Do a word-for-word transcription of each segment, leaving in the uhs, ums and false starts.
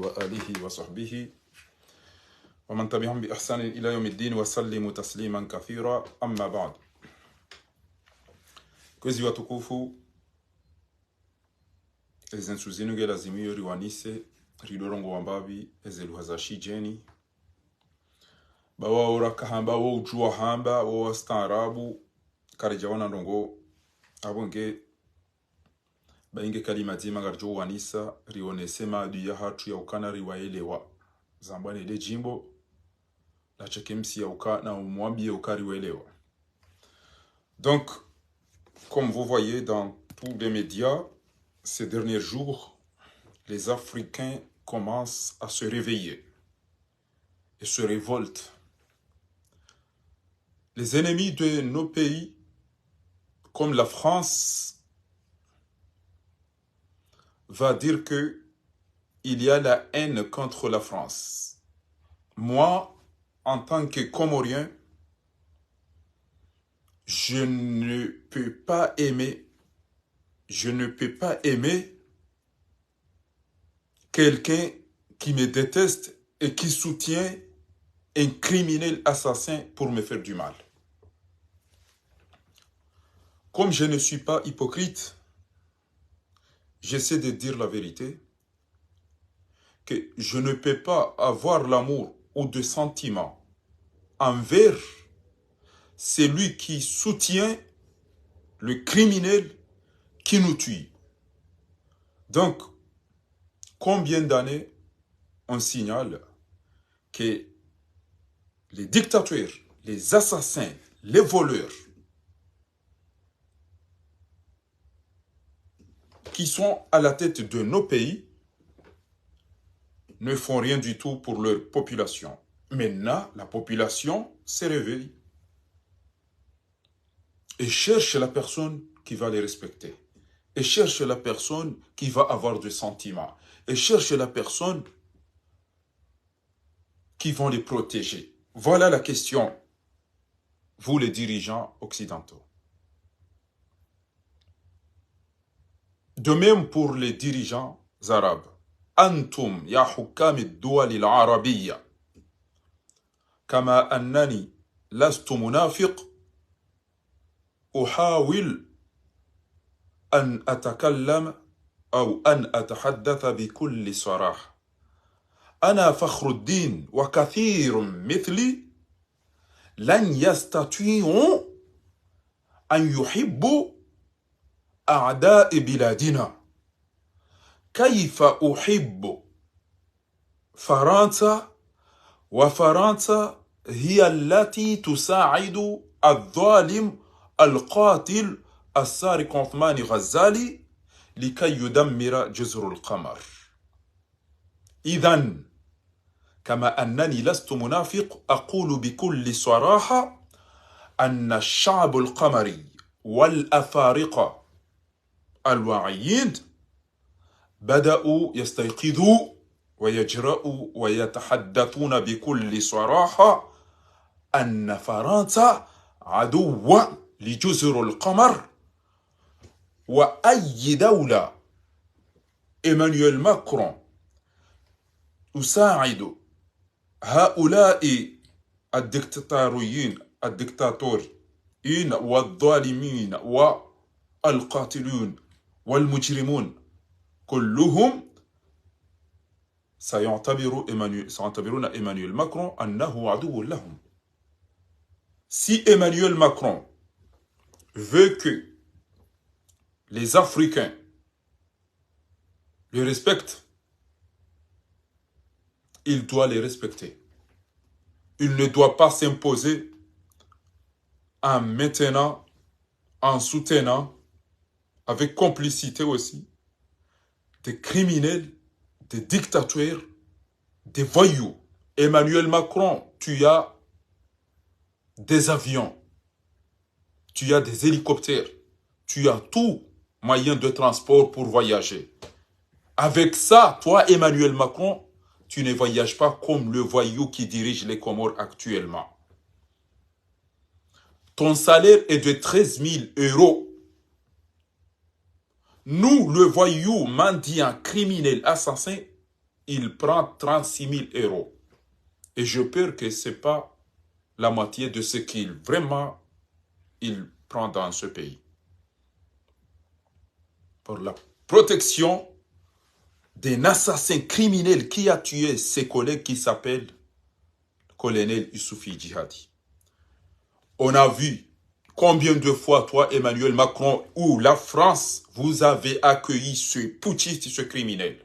وآله وصحبه ومن تبعهم بإحسان إلى يوم الدين وسلم تسليما كثيرا، أما بعد. Kwezi watukufu, eze ntsu zinu nge lazimu yo riwanise, ridorongowa mbapvi eze lugha za shidjeni. Ba wao rakahamba, wo udjuwa hamba, wo wastaarabu, karidjawana ndrongo, apvo nge, ba inge kalima dzima ngaridjo wanisa, rionese maadui yahatru ya ukana riwaelewa. Zambwa nele djimbo, la chekemsi ya uka, na umwambiye uka riwaelewa. Donc, comme vous voyez dans tous les médias, ces derniers jours, les Africains commencent à se réveiller et se révoltent. Les ennemis de nos pays, comme la France, va dire que il y a la haine contre la France. Moi, en tant que Comorien, je ne peux pas aimer, je ne peux pas aimer quelqu'un qui me déteste et qui soutient un criminel assassin pour me faire du mal. Comme je ne suis pas hypocrite, j'essaie de dire la vérité, que je ne peux pas avoir l'amour ou de sentiments envers celui qui soutient le criminel qui nous tue. Donc, combien d'années on signale que les dictateurs, les assassins, les voleurs qui sont à la tête de nos pays ne font rien du tout pour leur population. Maintenant, la population se réveille et cherche la personne qui va les respecter, et cherche la personne qui va avoir des sentiments, et cherche la personne qui vont les protéger. Voilà la question, vous les dirigeants occidentaux. De même pour les dirigeants arabes. أنتم يا حكام الدول العربية، كما أنني لست منافق، أحاول أن أتكلم أو أن أتحدث بكل صراحة. أنا فخر الدين وكثير مثلي لن يستطيعوا أن يحبوا أعداء بلادنا. كيف أحب فرنسا، وفرنسا هي التي تساعد الظالم القاتل السارق عثمان غزالي لكي يدمر جزر القمر. إذن، كما أنني لست منافق، أقول بكل صراحة أن الشعب القمري والأفارقة الواعيين بدأوا يستيقظوا ويجرؤوا ويتحدثون بكل صراحة أن فرنسا عدو لجزر القمر، وأي دولة إيمانويل ماكرون تساعد هؤلاء الدكتاتوريين، الدكتاتوريين والظالمين والقاتلون والمجرمون كلهم سيعتبر إيمانويل، سيعتبرون إيمانويل ماكرون أنه عدو لهم. Si Emmanuel Macron veut que les Africains le respectent, il doit les respecter. Il ne doit pas s'imposer en maintenant, en soutenant, avec complicité aussi, des criminels, des dictateurs, des voyous. Emmanuel Macron, tu as des avions, tu as des hélicoptères, tu as tout moyen de transport pour voyager. Avec ça, toi, Emmanuel Macron, tu ne voyages pas comme le voyou qui dirige les Comores actuellement. Ton salaire est de treize mille euros. Nous, le voyou, mendiant, criminel, assassin, il prend trente-six mille euros. Et je peur que c'est pas la moitié de ce qu'il vraiment il prend dans ce pays. Pour la protection d'un assassin criminel qui a tué ses collègues qui s'appelle colonel Youssouf Djihadi. On a vu combien de fois toi, Emmanuel Macron, ou la France, vous avez accueilli ce putschiste, ce criminel.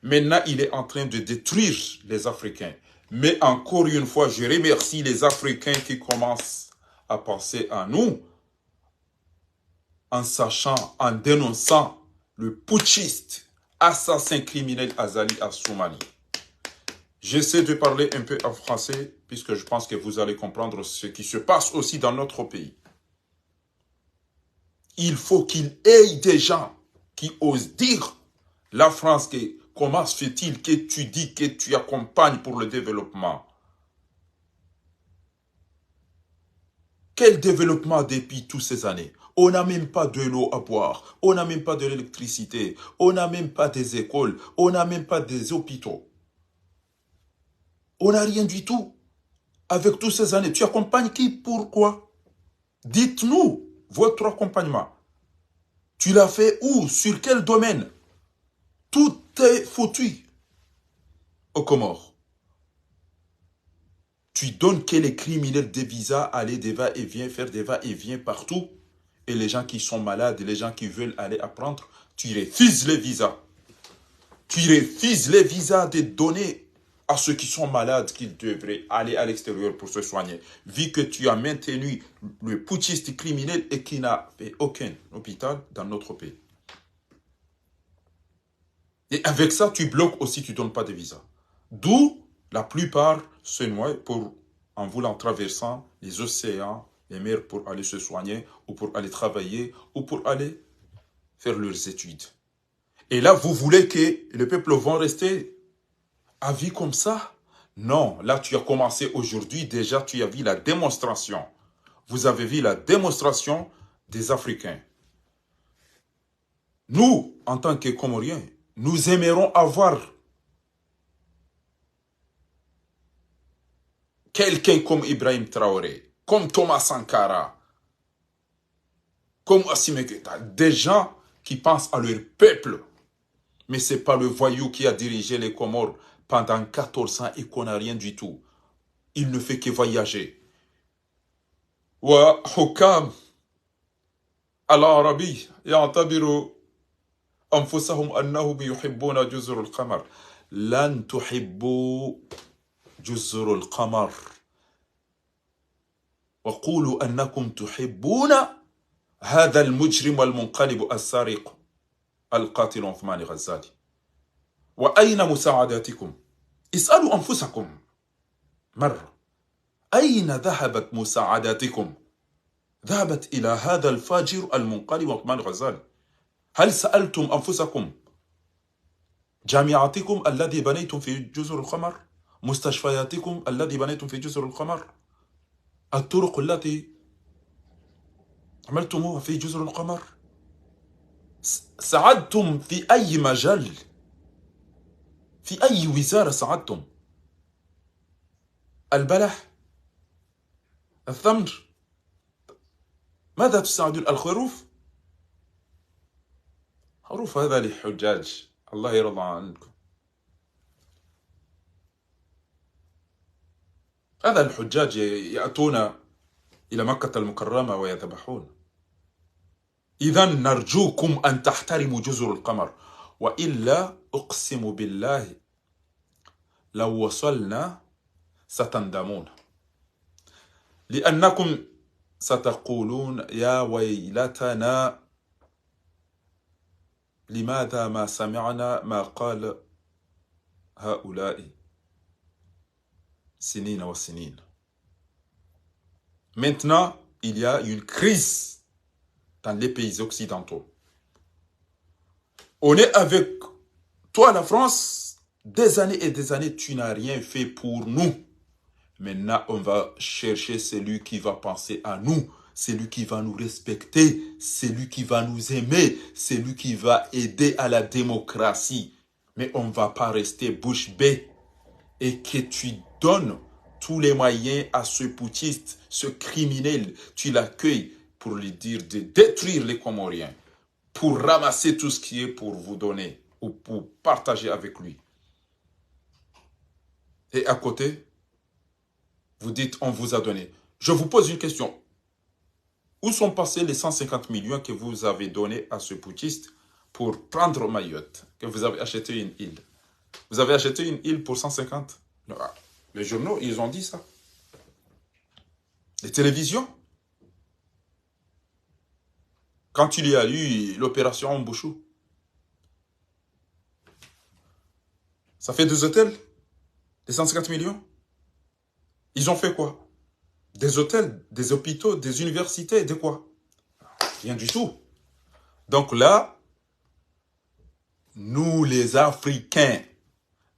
Maintenant, il est en train de détruire les Africains. Mais encore une fois, je remercie les Africains qui commencent à penser à nous en sachant, en dénonçant le putschiste, assassin criminel Azali Assoumani. J'essaie de parler un peu en français, puisque je pense que vous allez comprendre ce qui se passe aussi dans notre pays. Il faut qu'il ait des gens qui osent dire la France que comment se fait-il que tu dis que tu accompagnes pour le développement ? Quel développement depuis toutes ces années ? On n'a même pas de l'eau à boire, on n'a même pas de l'électricité, on n'a même pas des écoles, on n'a même pas des hôpitaux. On n'a rien du tout. Avec toutes ces années, tu accompagnes qui ? Pourquoi ? Dites-nous votre accompagnement. Tu l'as fait où ? Sur quel domaine ? Tout est foutu aux Comores. Tu donnes que les criminels des visas, aller des va-et-vient, faire des va-et-vient partout. Et les gens qui sont malades, les gens qui veulent aller apprendre, tu refuses les visas. Tu refuses les visas de donner à ceux qui sont malades qu'ils devraient aller à l'extérieur pour se soigner. Vu que tu as maintenu le putschiste criminel et qui n'a fait aucun hôpital dans notre pays. Et avec ça, tu bloques aussi, tu donnes pas de visa. D'où la plupart se noient pour, en voulant traversant les océans, les mers pour aller se soigner ou pour aller travailler ou pour aller faire leurs études. Et là, vous voulez que le peuple vont rester à vie comme ça ? Non, là, tu as commencé aujourd'hui, déjà, tu as vu la démonstration. Vous avez vu la démonstration des Africains. Nous, en tant que Comoriens, nous aimerons avoir quelqu'un comme Ibrahim Traoré, comme Thomas Sankara, comme Assimi Goïta, des gens qui pensent à leur peuple. Mais c'est pas le voyou qui a dirigé les Comores pendant quatorze ans et qu'on n'a rien du tout. Il ne fait que voyager. وحكام العربي يعتبروا أنفسهم أنهم يحبون جزر القمر. لن تحبوا جزر القمر. وقولوا أنكم تحبون هذا المجرم المنقلب السارق القاتل عثمان غزالي. وأين مساعداتكم؟ اسألوا أنفسكم مرة. أين ذهبت مساعداتكم؟ ذهبت إلى هذا الفاجر المنقلب عثمان غزالي. هل سألتم أنفسكم؟ جامعاتكم الذي بنيتم في جزر القمر، مستشفياتكم الذي بنيتم في جزر القمر، الطرق التي عملتموها في جزر القمر، س-، ساعدتم في أي مجال؟ في أي وزارة ساعدتم؟ البلح؟ التمر؟ ماذا تساعدون؟ الخروف؟ خروف هذا للحجاج، الله يرضى عنكم. هذا الحجاج ي-، يأتون إلى مكة المكرمة ويذبحون. إذن نرجوكم أن تحترموا جزر القمر، وإلا أقسم بالله لو وصلنا ستندمون، لأنكم ستقولون: يا ويلتنا، لماذا ما سمعنا ما قال هؤلاء سنين وسنين. Maintenant, il y a une crise dans les pays occidentaux. On est avec toi, la France, des années et des années, tu n'as rien fait pour nous. Maintenant, on va chercher celui qui va penser à nous, celui qui va nous respecter, celui qui va nous aimer, celui qui va aider à la démocratie. Mais on va pas rester bouche bée et que tu donnes tous les moyens à ce putschiste, ce criminel, tu l'accueilles pour lui dire de détruire les Comoriens, pour ramasser tout ce qui est pour vous donner ou pour partager avec lui. Et à côté, vous dites, on vous a donné. Je vous pose une question. Où sont passés les cent cinquante millions que vous avez donnés à ce putschiste pour prendre Mayotte, que vous avez acheté une île? Vous avez acheté une île pour cent cinquante? Non, ah, les journaux, ils ont dit ça. Les télévisions. Quand il y a eu l'opération Mbushu, ça fait des hôtels, les cent cinquante millions. Ils ont fait quoi? Des hôtels, des hôpitaux, des universités, de quoi? Rien du tout. Donc là, nous les Africains,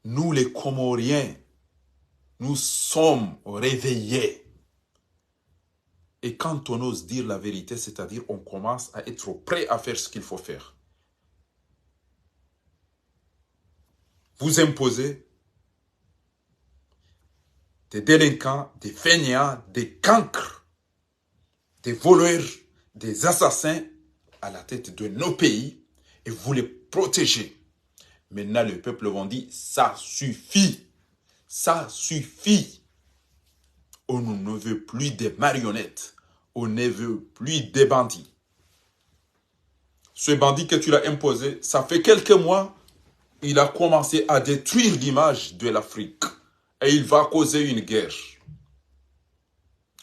nous les Comoriens, nous sommes réveillés. Et quand on ose dire la vérité, c'est-à-dire on commence à être prêt à faire ce qu'il faut faire. Vous imposez des délinquants, des fainéants, des cancres, des voleurs, des assassins à la tête de nos pays et vous les protégez. Maintenant, le peuple vont dire, ça suffit. Ça suffit. On ne veut plus des marionnettes. On ne veut plus des bandits. Ce bandit que tu l'as imposé, ça fait quelques mois, il a commencé à détruire l'image de l'Afrique. Et il va causer une guerre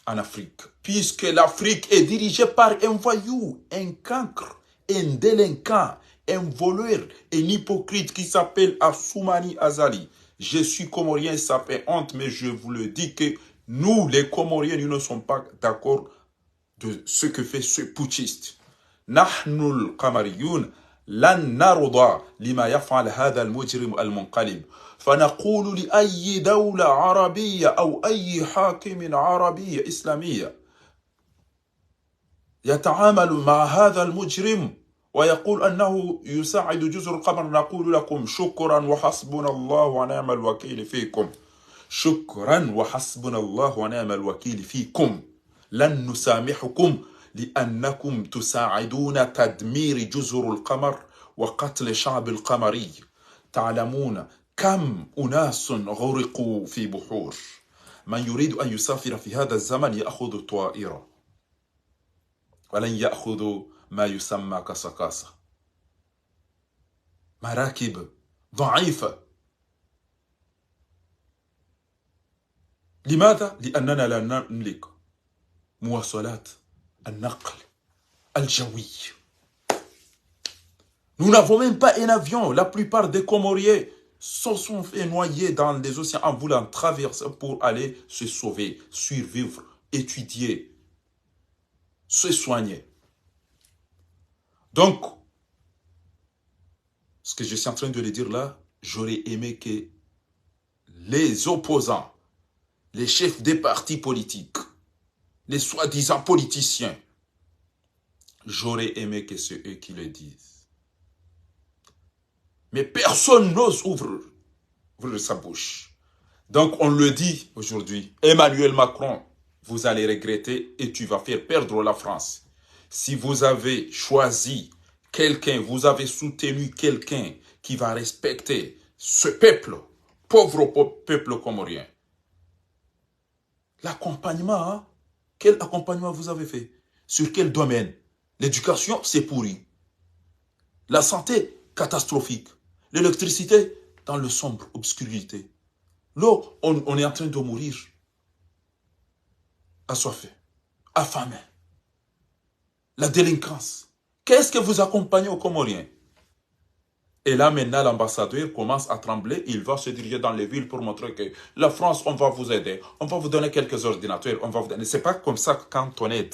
en Afrique. Puisque l'Afrique est dirigée par un voyou, un cancre, un délinquant, un voleur, un hypocrite qui s'appelle Assoumani Azali. Je suis comorien, ça fait honte, mais je vous le dis que nous, les Comoriens, nous ne sommes pas d'accord de ce que fait ce putschiste. نحن القمريون لن نرضى لما يفعل هذا المجرم المنقلب، فنقول لأي دولة عربية أو أي حاكم عربي إسلامي يتعامل مع هذا المجرم ويقول أنه يساعد جزر القمر، نقول لكم شكرا وحسبنا الله ونعم الوكيل فيكم. شكرا وحسبنا الله ونعم الوكيل فيكم. لن نسامحكم لأنكم تساعدون تدمير جزر القمر وقتل شعب القمري. تعلمون كم أناس غرقوا في بحور. من يريد أن يسافر في هذا الزمن يأخذ طائرة. ولن يأخذوا ما يسمى كسكاسة. مراكب ضعيفة. لماذا؟ لأننا لا نملك مواصلات النقل الجوي. Nous n'avons même pas un avion. La plupart des Comoriens se sont fait noyer dans les océans en voulant traverser pour aller se sauver, survivre, étudier, se soigner. Donc, ce que je suis en train de le dire là, j'aurais aimé que les opposants, les chefs des partis politiques, les soi-disant politiciens, j'aurais aimé que c'est eux qui le disent. Mais personne n'ose ouvrir, ouvrir sa bouche. Donc on le dit aujourd'hui, Emmanuel Macron, vous allez regretter et tu vas faire perdre la France. Si vous avez choisi quelqu'un, vous avez soutenu quelqu'un qui va respecter ce peuple, pauvre po-, peuple comorien. L'accompagnement, hein? Quel accompagnement vous avez fait? Sur quel domaine? L'éducation, c'est pourri. La santé, catastrophique. L'électricité, dans le sombre, obscurité. L'eau, on, on est en train de mourir. Assoiffé, affamé. La délinquance. Qu'est-ce que vous accompagnez aux Comoriens? Et là, maintenant, l'ambassadeur commence à trembler. Il va se diriger dans les villes pour montrer que la France, on va vous aider. On va vous donner quelques ordinateurs. On va vous donner. C'est pas comme ça que quand on aide.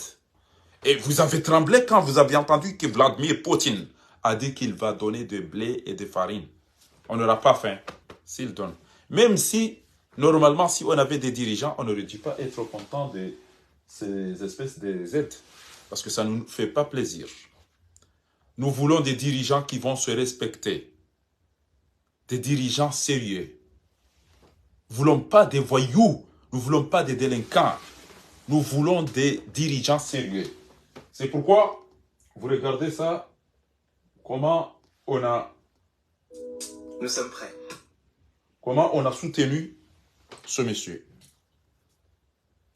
Et vous avez tremblé quand vous avez entendu que Vladimir Poutine a dit qu'il va donner de blé et de farine. On n'aura pas faim s'il donne. Même si, normalement, si on avait des dirigeants, on n'aurait dû pas être content de ces espèces d'aides. Parce que ça ne nous fait pas plaisir. Nous voulons des dirigeants qui vont se respecter. des dirigeants sérieux. Nous voulons pas des voyous, nous voulons pas des délinquants. Nous voulons des dirigeants sérieux. C'est pourquoi, vous regardez ça, comment on a, nous sommes prêts, comment on a soutenu ce monsieur.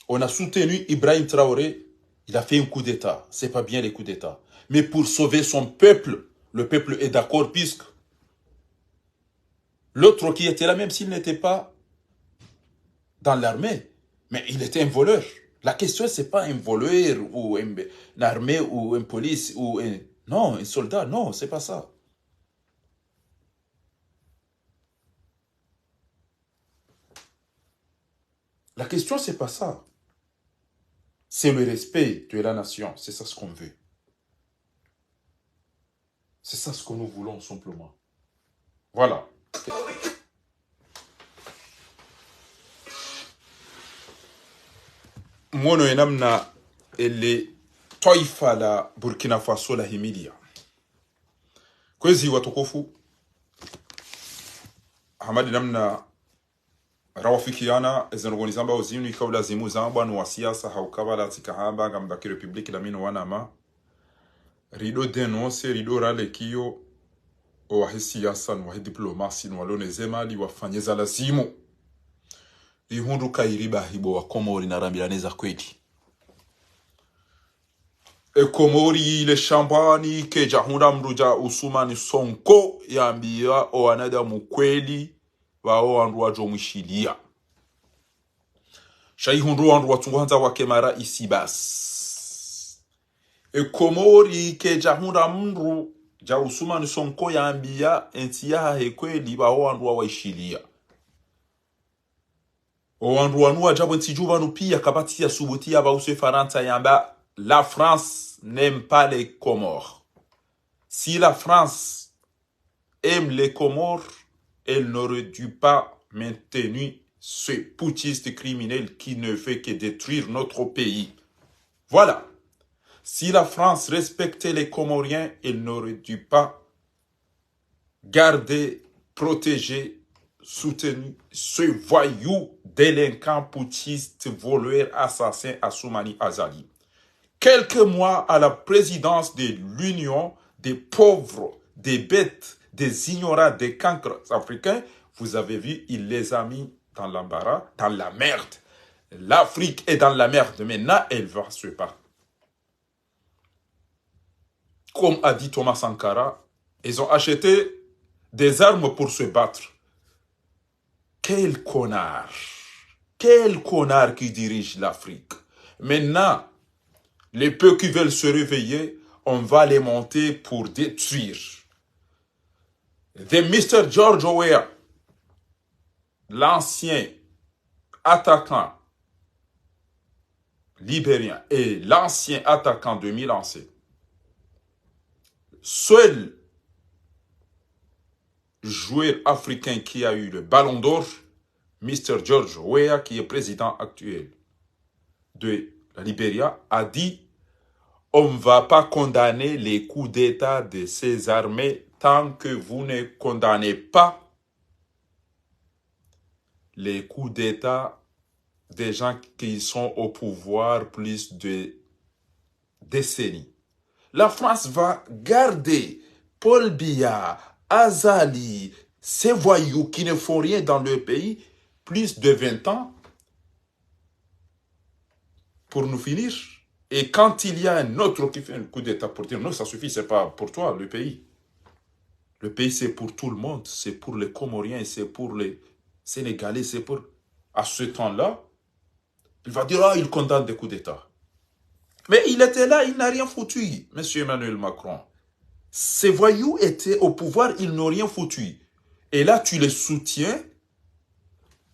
On a soutenu Ibrahim Traoré, il a fait un coup d'État. C'est pas bien les coups d'État. Mais pour sauver son peuple, le peuple est d'accord puisque l'autre qui était là, même s'il n'était pas dans l'armée, mais il était un voleur. La question, c'est pas un voleur ou un, une armée ou une police ou un... Non, un soldat, non, c'est pas ça. La question, c'est pas ça. C'est le respect de la nation. C'est ça ce qu'on veut. C'est ça ce que nous voulons simplement. Voilà. Mwono ye namna ele twaifa la Burkina Faso lahimilia. Kwezi watukufu, hama de namna rawafikiana, eze ndrongoo nizambao zinu, ikao lazimu zambwa no wa siasa, hauka pvala tsika hamba ngambaki République la mino wanama. Rido dénoncer, rido ralekio, owahe siasa, no wahe diplomasi, no walona ze mali, wafanye za lazimu. Rihundru kairi bahi bo wa Komori narambilane za kweli. E Komori ile shambwani, kedja hundra mndru dja Usumani Sonko yambia owanadamu kweli, pvao wandru wadjo mwishilia. Sha ihundru wandru watsungu handza wake maraisi basi. E Komori kedja hundra mndru dja Usumani Sonko yambia entsi yahahe kweli, pvao wandru wawaishilia. Owandru wanu wadja pvo ntsi dju pvanu pia kapvatsi ya subuti ya pvauso Farantsa yamba, la France n'aime pas les Comores. Si la France aime les Comores, elle n'aurait dû pas maintenir ce putschiste criminel qui ne fait que détruire notre pays. Voilà. Si la France respectait les Comoriens, elle n'aurait dû pas garder, protéger, soutenir ce voyou, délinquant, putschiste, voleur, assassin, Assoumani Azali. Quelques mois à la présidence de l'Union des pauvres, des bêtes, des ignorants, des cancres africains, vous avez vu, il les a mis dans l'embarras, dans la merde. L'Afrique est dans la merde. Maintenant, elle va se battre. Comme a dit Thomas Sankara, ils ont acheté des armes pour se battre. Quel connard! Quel connard qui dirige l'Afrique! Maintenant, les peu qui veulent se réveiller, on va les monter pour détruire. The Mister George Weah, l'ancien attaquant libérien et l'ancien attaquant de Milan A C, seul joueur africain qui a eu le ballon d'or, Mister George Weah, qui est président actuel de la Libéria, a dit : « On ne va pas condamner les coups d'État de ces armées tant que vous ne condamnez pas les coups d'État des gens qui sont au pouvoir plus de décennies. » La France va garder Paul Biya, Azali, ces voyous qui ne font rien dans leur pays, plus de vingt ans pour nous finir. Et quand il y a un autre qui fait un coup d'État pour dire : « Non, ça suffit, c'est pas pour toi, le pays. Le pays, c'est pour tout le monde, c'est pour les Comoriens, c'est pour les Sénégalais, c'est pour... » À ce temps-là, il va dire : « Ah, il condamne des coups d'État. » Mais il était là, il n'a rien foutu, monsieur Emmanuel Macron. Ces voyous étaient au pouvoir, ils n'ont rien foutu. Et là, tu les soutiens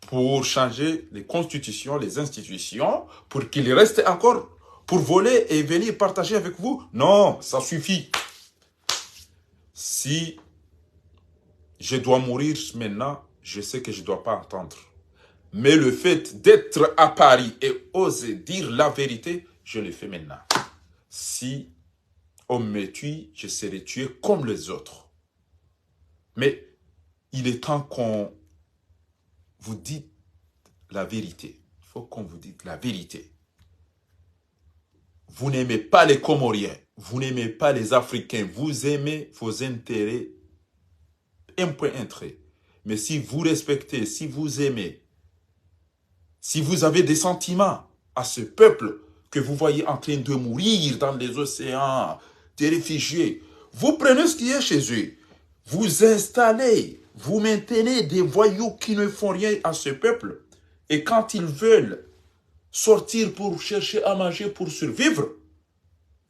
pour changer les constitutions, les institutions, pour qu'ils restent encore, pour voler et venir partager avec vous. Non, ça suffit. Si je dois mourir maintenant, je sais que je dois pas entendre. Mais le fait d'être à Paris et oser dire la vérité, je le fais maintenant. Si on me tue, je serai tué comme les autres. Mais Il est temps qu'on vous dise la vérité. Il faut qu'on vous dise la vérité. Vous n'aimez pas les Comoriens. Vous n'aimez pas les Africains. Vous aimez vos intérêts. Un point, un trait. Mais si vous respectez, si vous aimez, si vous avez des sentiments à ce peuple que vous voyez en train de mourir dans les océans, des réfugiés, vous prenez ce qui est chez eux, vous installez, vous maintenez des voyous qui ne font rien à ce peuple. Et quand ils veulent sortir pour chercher à manger, pour survivre,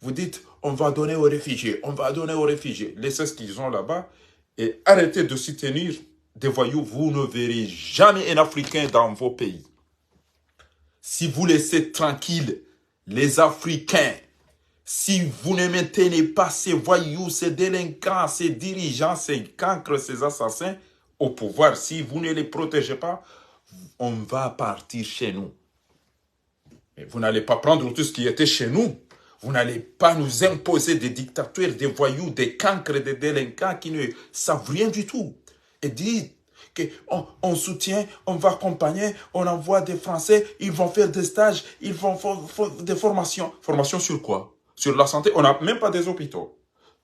vous dites, on va donner aux réfugiés, on va donner aux réfugiés. Laissez ce qu'ils ont là-bas et arrêtez de soutenir des voyous. Vous ne verrez jamais un Africain dans vos pays. Si vous laissez tranquille les Africains, si vous ne maintenez pas ces voyous, ces délinquants, ces dirigeants, ces cancres, ces assassins au pouvoir, si vous ne les protégez pas, on va partir chez nous. Mais vous n'allez pas prendre tout ce qui était chez nous. Vous n'allez pas nous imposer des dictateurs, des voyous, des cancres, des délinquants qui ne savent rien du tout. Et dire que on, on soutient, on va accompagner, on envoie des Français, ils vont faire des stages, ils vont faire, faire des formations. Formation sur quoi ? Sur la santé, on n'a même pas des hôpitaux.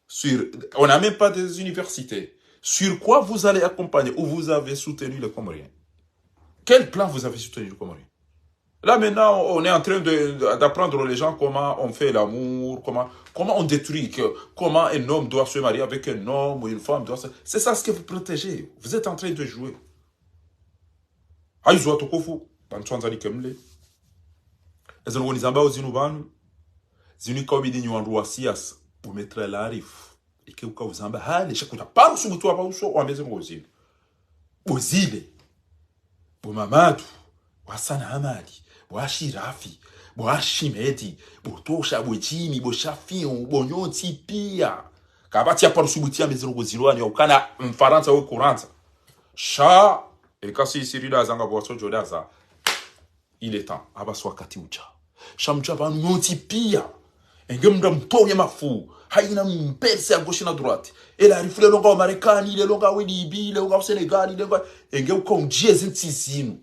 Sur, on n'a même pas des universités. Sur quoi vous allez accompagner ou vous avez soutenu les Comoriens ? Quel plan vous avez soutenu les Comoriens ? Là, maintenant, on est en train de, d'apprendre les gens comment on fait l'amour, comment, comment on détruit, que, comment un homme doit se marier avec un homme ou une femme doit se... C'est ça ce que vous protégez. Vous êtes en train de jouer. Hayizo watukufu, pvanu tsandza nikemle. Eze ndrongoo nizambao zinu pvanu, zinu ikao bidi nyi wandru wa siasa, bo Maître Larif. Ike uka uzamba, hale, sha kutsa paro subutu wapvauso, wambe eze ndrongoo zinu. Bo Zile, bo Mamadu, bo Hassan Hamadi, bo Ashirafi, bo Archimède, bo Tosha, bo Jimmy, bo Shafiu, bo nyontsi pia. Kapvatsi ya paro subutu yambe eze ndrongoo zinu wani, ya ukana Mfarantsa we kurantsa. Sha, eka si sirida zanga bo so joda za. Il est temps, apvasa wakati uja. Sha mdja pvanu nyontsi pia. Enge mndra mtowe mafu. Hayina mperse à gauche na droite. Ela Larif lelo nga wa Marekani, lelo nga we Libye, lelo nga wa Sénégal, lelo nga... Enge uka undjie zintsi zinu.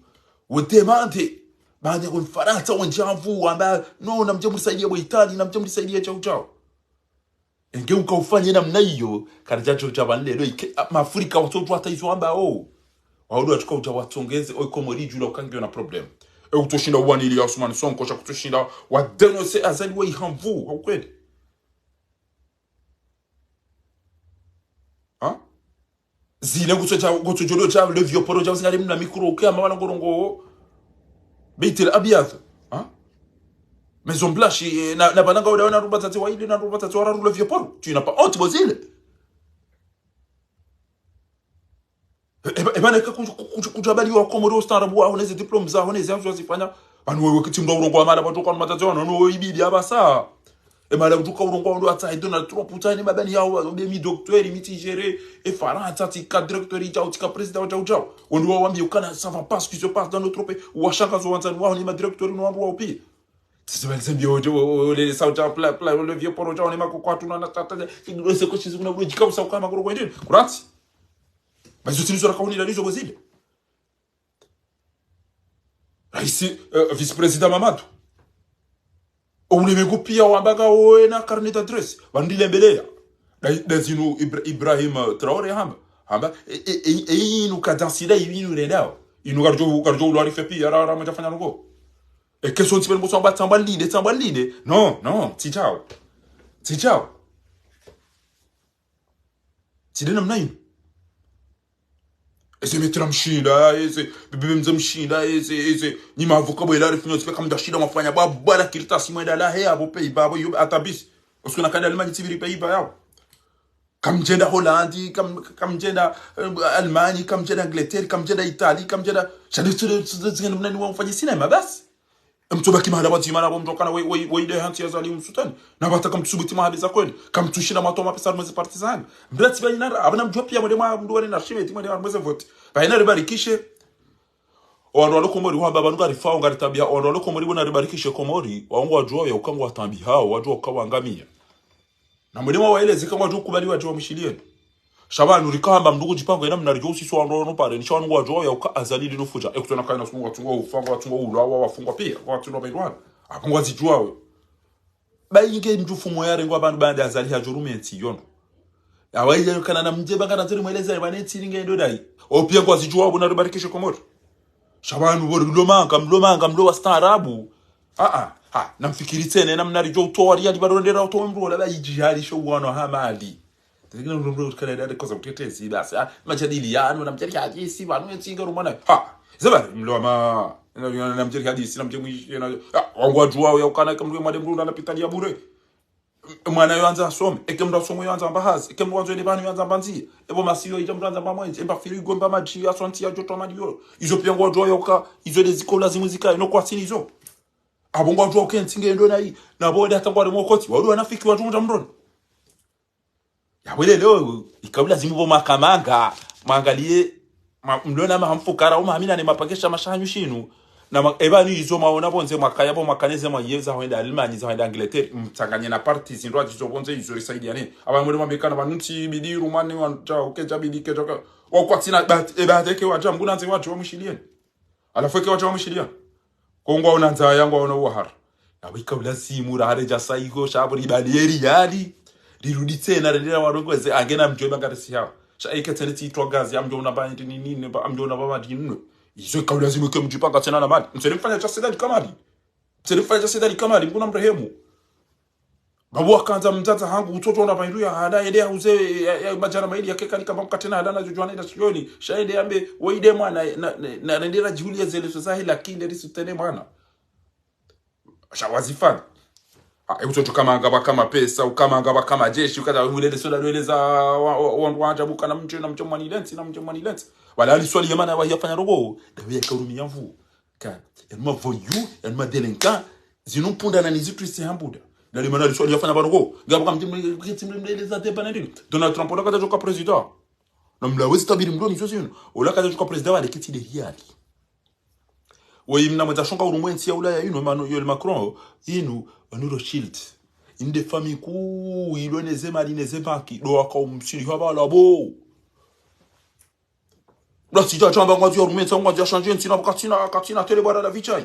We demande. Bande ko Mfarantsa wendje apvo, wamba, no, namdje mrisaidiye bo Italie, namdje mrisaidiye djau djau. Enge uka ufanye namna iyo, karidja djo dja pvanu lelo, ike, a, Mafrika watsodjuwa hata izo wambao. Wawo ndo watsuka udja watsongeze, o Komori idjula uka ngiyo na problème. E utsoshinda uwaniliya Ousmane Sonko, sha kutsoshinda wa dénoncer Azali wa ihamvu, ha ukweli. Ha ? Zile ngutso dja, ngutso djolo dja, le vieux poro dja, usingali mna micro, uke ama wala ngorongo. Beit el Abyad, ha ? Maison Blanche, eh, na, na pvanu nga uda wana ruba tsatsi wa ile, na ruba tsatsi wa raru le vieux poro. Tu n'as pas honte, bo Zile ? E, e, e pvanu eka kudja, kudja, kudja bali wa Komori ustaarabu waho, neze diplôme zaho, neze hazi wazifanya. Pvanu wewe kutsi mndru wa urongowa mahala pvatsoka na matsatsi wanu, no, ibidi apvasa. E mahala pvatsoka urongowa ndo atsahe Donald Trump, utsahe ne mabani yawo, be mi docteur, mi tsi géré, e Farantsa, tsika directeur idjau, tsika président wadjau djau. Wandru wawambiye ukana, ça va pas ce qui se passe dans notre pays. Washangazo wandzani waho ne ma directeur no wandru wawo pia. Tsisi bali zembi ojo, o, o, le sa udja pla, pla, le vieux poro djau ne makoko hatru na, na tata, se ko shizi kuna kudjika usa ukama kuro kwendeni. Kurantsi. Basi zotsi nizo rakauni la lizo bo Zile. Raisi, eh, vice-président Mamadu. Oulemengu pia wamba ka wena carnet d'adresse. Pvanu ndilembeleya. Da, da zinu Ibra-, Ibrahim, eh, Traoré hamba. Hamba, e, e, e, e, inu cadence da inu rendao. Inu karidjo, karidjo ulwarife pia, ra, ra, mdjafanya nuko. E question tsi pvanu mbo tsamba, tsamba linde, tsamba linde. Non, non, tsi djao. Tsi djao. Tsi de namna inu. Eze Maître Mshinda, eze Bibi Mze Mshinda, eze, eze, nyi ma avocat bo ela rifunyo tsipe kamdjashinda mwafanya bwa, bwa la kiritasi mwenda la he apvo Pays-Bas, apvo yo, atabis. Parce que na kanda Allemagne tsipviri Pays-Bas yawo. Kamdjenda Hollande, kam, kamdjenda, eh, Allemagne, kamdjenda Angleterre, kamdjenda Italie, kamdjenda, shadi tsude, tsude, tsude, mnani wa mfanye cinéma, basi. Mtsobaki mahala pvadzima na pvo mdru kana we, we, we ide hantsi ya Azali umsutani. Na pvata kamtsubuti mahala za kwenu. Kamtsushinda mwatowa mapesa harimwa ze parti zanyu. Mdru tsi pvayina ra, apvana mdjuwa pia mwende mwa mdru wane na shime, ti mwende mwa mweze vote. Pvayina ribarikishe. Owandru walo Komori wamba pvanu ngarifao, ngaritabiha. Owandru walo Komori pvona ribarikishe Komori. Wawo ngwadjuwa ya uka ngwatabihao, wadjuwa uka wangamiya. Na mwende mwawaeleze ka ngwadjo kubali wadje wamshiliyeni. Sha pvanu rikamba mndru kudjipanga ina mna ridjo usiswa ndo no pare, ni sha pvanu ngwadjuwa ya uka Azali linu fudja. Ekutsona kaina sungu watsunga ufanga, watsunga ulawa, wafungwa pia, watsunga pvendwana. Apvo ngwazidjuwa we. Ba inge mdjufu moya rengwa pvanu baanda Azali hadjo rume ntsi yono. Awa ile kana na mdje banga na zeri mweleza ya pvane ntsi linge ndo dai. O pia ngwazidjuwa pvuna ribarikishe Komori. Sha pvanu pvo mlomanga, mlomanga, mlo wastaarabu. Ah, ah, ha, namfikiri tsena, na mna ridjo utowa riyali pvalo ndera utowa mndru, wala ba idjihali sho wano ha mali. Tengina mndru mndru kana dade koza kutetezi, basi, ah, majadiliano, na mjali hadisi, pvanu yentsi inga rumana. Ha, zeba, mlo ma, na, na, na mjali hadisi, na mjali mwishi, na, ah, wangu wadjuwa, ya ukana, kamwe mwade mndru, na pitali ya bure. Mwana yo andza asome, eke mndru asome yo andza mba hazi, eke mndru andzo ende pvanu yo andza mba ndziya, epvo masiyo idja mndru andza mba mwenje, emba firigo, emba madji, aswanti ya joto madiyo. Izo pia ngwadjuwa yoka, izo nde ziko lazimu zikaye, no kwatsina izo. Apvo ngwadjuwa uke ntsi nge ndo nayi, na pvo wende hata ngwari mokoti, wadu wanafiki wadju mdja mndroni. Ya pvo ile leo, ikao lazimu pvo makamanga, mwangaliye, ma, mlona maha mfukara, uma hamina ne mapakesha mashanyu shinu, na ma, epvanu izo maona pvondze mwakaya pvo mwakaneze mwaye za hwenda Allemagne, za hwenda Angleterre, mtsanganye na parti zindru ajizo pvondze izo risaidiane. Aba mwele mambekana pvanu ntsi bidi rumane wandja, ukedja bidi kedja ka. Wakwatsina, bat, e bat eke wadja, mbuna nze wadja wa mwishilieni. Halafu eke wadja wa mwishilieni. Ko ngwaona ndzaya, ngwaona uwahara. Na wika ulazimu, rahare dja sa iko, sha pvo ribali ye riyali. Rirudi tsena, rendera warongoze, ange na mdjuwe banga resi hao. Sha eke tsene tsi itwa gazi, amdjo una ba ndi nini, ne ba, amdjo una ba madi nno. Izo ika ulazimu ke mdjipanga tsena na mali. Msele mfanya cha Said Ali Kamali. Msele mfanya cha Said Ali Kamali, mkuna mrehemu. Babu wakandza mdzadze hangu, utoto ona pvahindru ya hada, ende ya uze, ya, ya madjana mayili ya keka ni kamba mkate na hada na djodjwana ina sioni. Sha ende yambe, wo ide mwana, na, na, na, na ndera djihuli ya zele so zahe, lakini nderi sutene mwana. Sha wazifanya. Ha, e utoto kama ngaba kama pesa, ukama ngaba kama jeshi, ukata ulele soda lwele za wa, wa, wa, wa ajabu kana mche na mche mwani lentsi, na mche mwani lentsi. Wala ali swali yamana wa yafanya rogo, dawe ya karumi ya mvu. Ka, yanu ma voyou, yanu ma délinquant, zinu mpunda na nizi twisi hambuda. Nali mana liswali yafanya pvanu ko. Ngapvo kamti mle, kiti mle, mle, za tepa na ndini. Donald Trump, ola kadja djoka président. Na mla wezi tabiri mndroni izo zinu. Ola kadja djoka président wa lekiti de hiyali. Weyi mna mwedza shonga urumwe ntsi ya Ulaya inu, Emmanuel Macron, inu, wanu Rothschild. Inde famille kuu, ilo neze mali, neze banki, do waka umsili habala bo. Basi dja shamba ngwandzo ya rume ntsi, ngwandzo ya shanje ntsi, na katsina, katsina tele bara la vichai.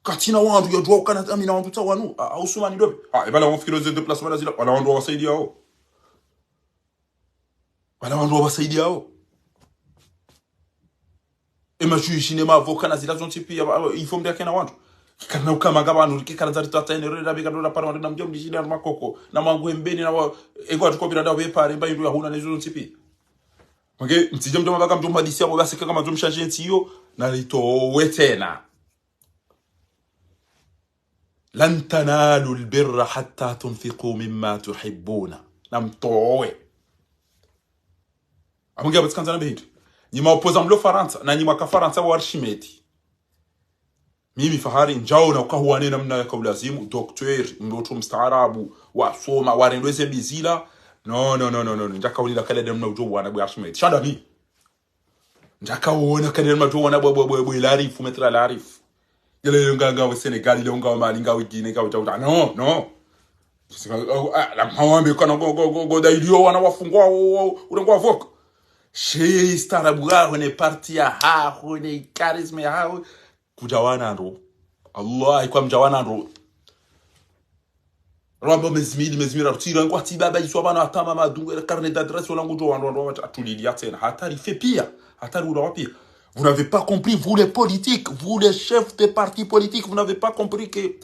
Katsina wandru ya djuwa ukana amina wandru tsa wanu. A, a, Usumani dobe. A, ebala wafikiri ze déplacement la zila, wala wandru wawasaidiao. Wala wandru wawasaidiao. E majuishi ne mavoka na zila zontsi pia, ba, il faut mdeke na wandru. Kikana ukama ngapvanu, kikana zari tata ene, rera beka ndo na para wandru na mdjo mdishida na makoko, na mangu embeni na wa, ego atuko bila da wepare, mba indru ya huna na izo zontsi pia. Mange, mtsidje mdjo mabaka mdjo mhadisi ya mbo basi kaka mdjo mshanje ntsi iyo, na litowe tsena. لن تنالوا البر حتى تنفقوا مما تحبون. Na mtowe. Amungi abatsi kandza na behitu. Nyi ma opposant mlo Farantsa, na nyi ma ka Farantsa wa Archimède. Mimi Fahari, ndjaona ukahuwane namna ya kaulazimu, docteur, mloto mstaarabu, wasoma, warendwe ze bizila. No, no, no, no, no, no. Ndjakaulila kale namna udjo wana bwe Archimède. Shanda mi. Ndjakaona kale madjo wana bwe, bwe, bwe, bwe Larif, maître Larif. Yele yo nga, nga we Sénégal, yele nga we Mali, nga we Guinée, nga we Djouda. Non, non. Sika, oh, ah, la mawambe kana go, go, go, go, da iliyo wana wafungwa, wo, wo, ule ngwa voka. She staarabu yaho ne parti yaho, ne charisme yaho. Kudja wana ndo. Allah, ikwa mdja wana ndo. Rwamba mezi mili, mezi mili, rutira, ngwa tsi baba, iswa bana, atama, madungu, ele carnet d'adresse, wala ngudjo, wandru, wandru, wandru, atulilia tsena. Hatari, fait pire. Hatari, ula wa pire. Vous n'avez pas compris, vous les politiques, vous les chefs des partis politiques, vous n'avez pas compris que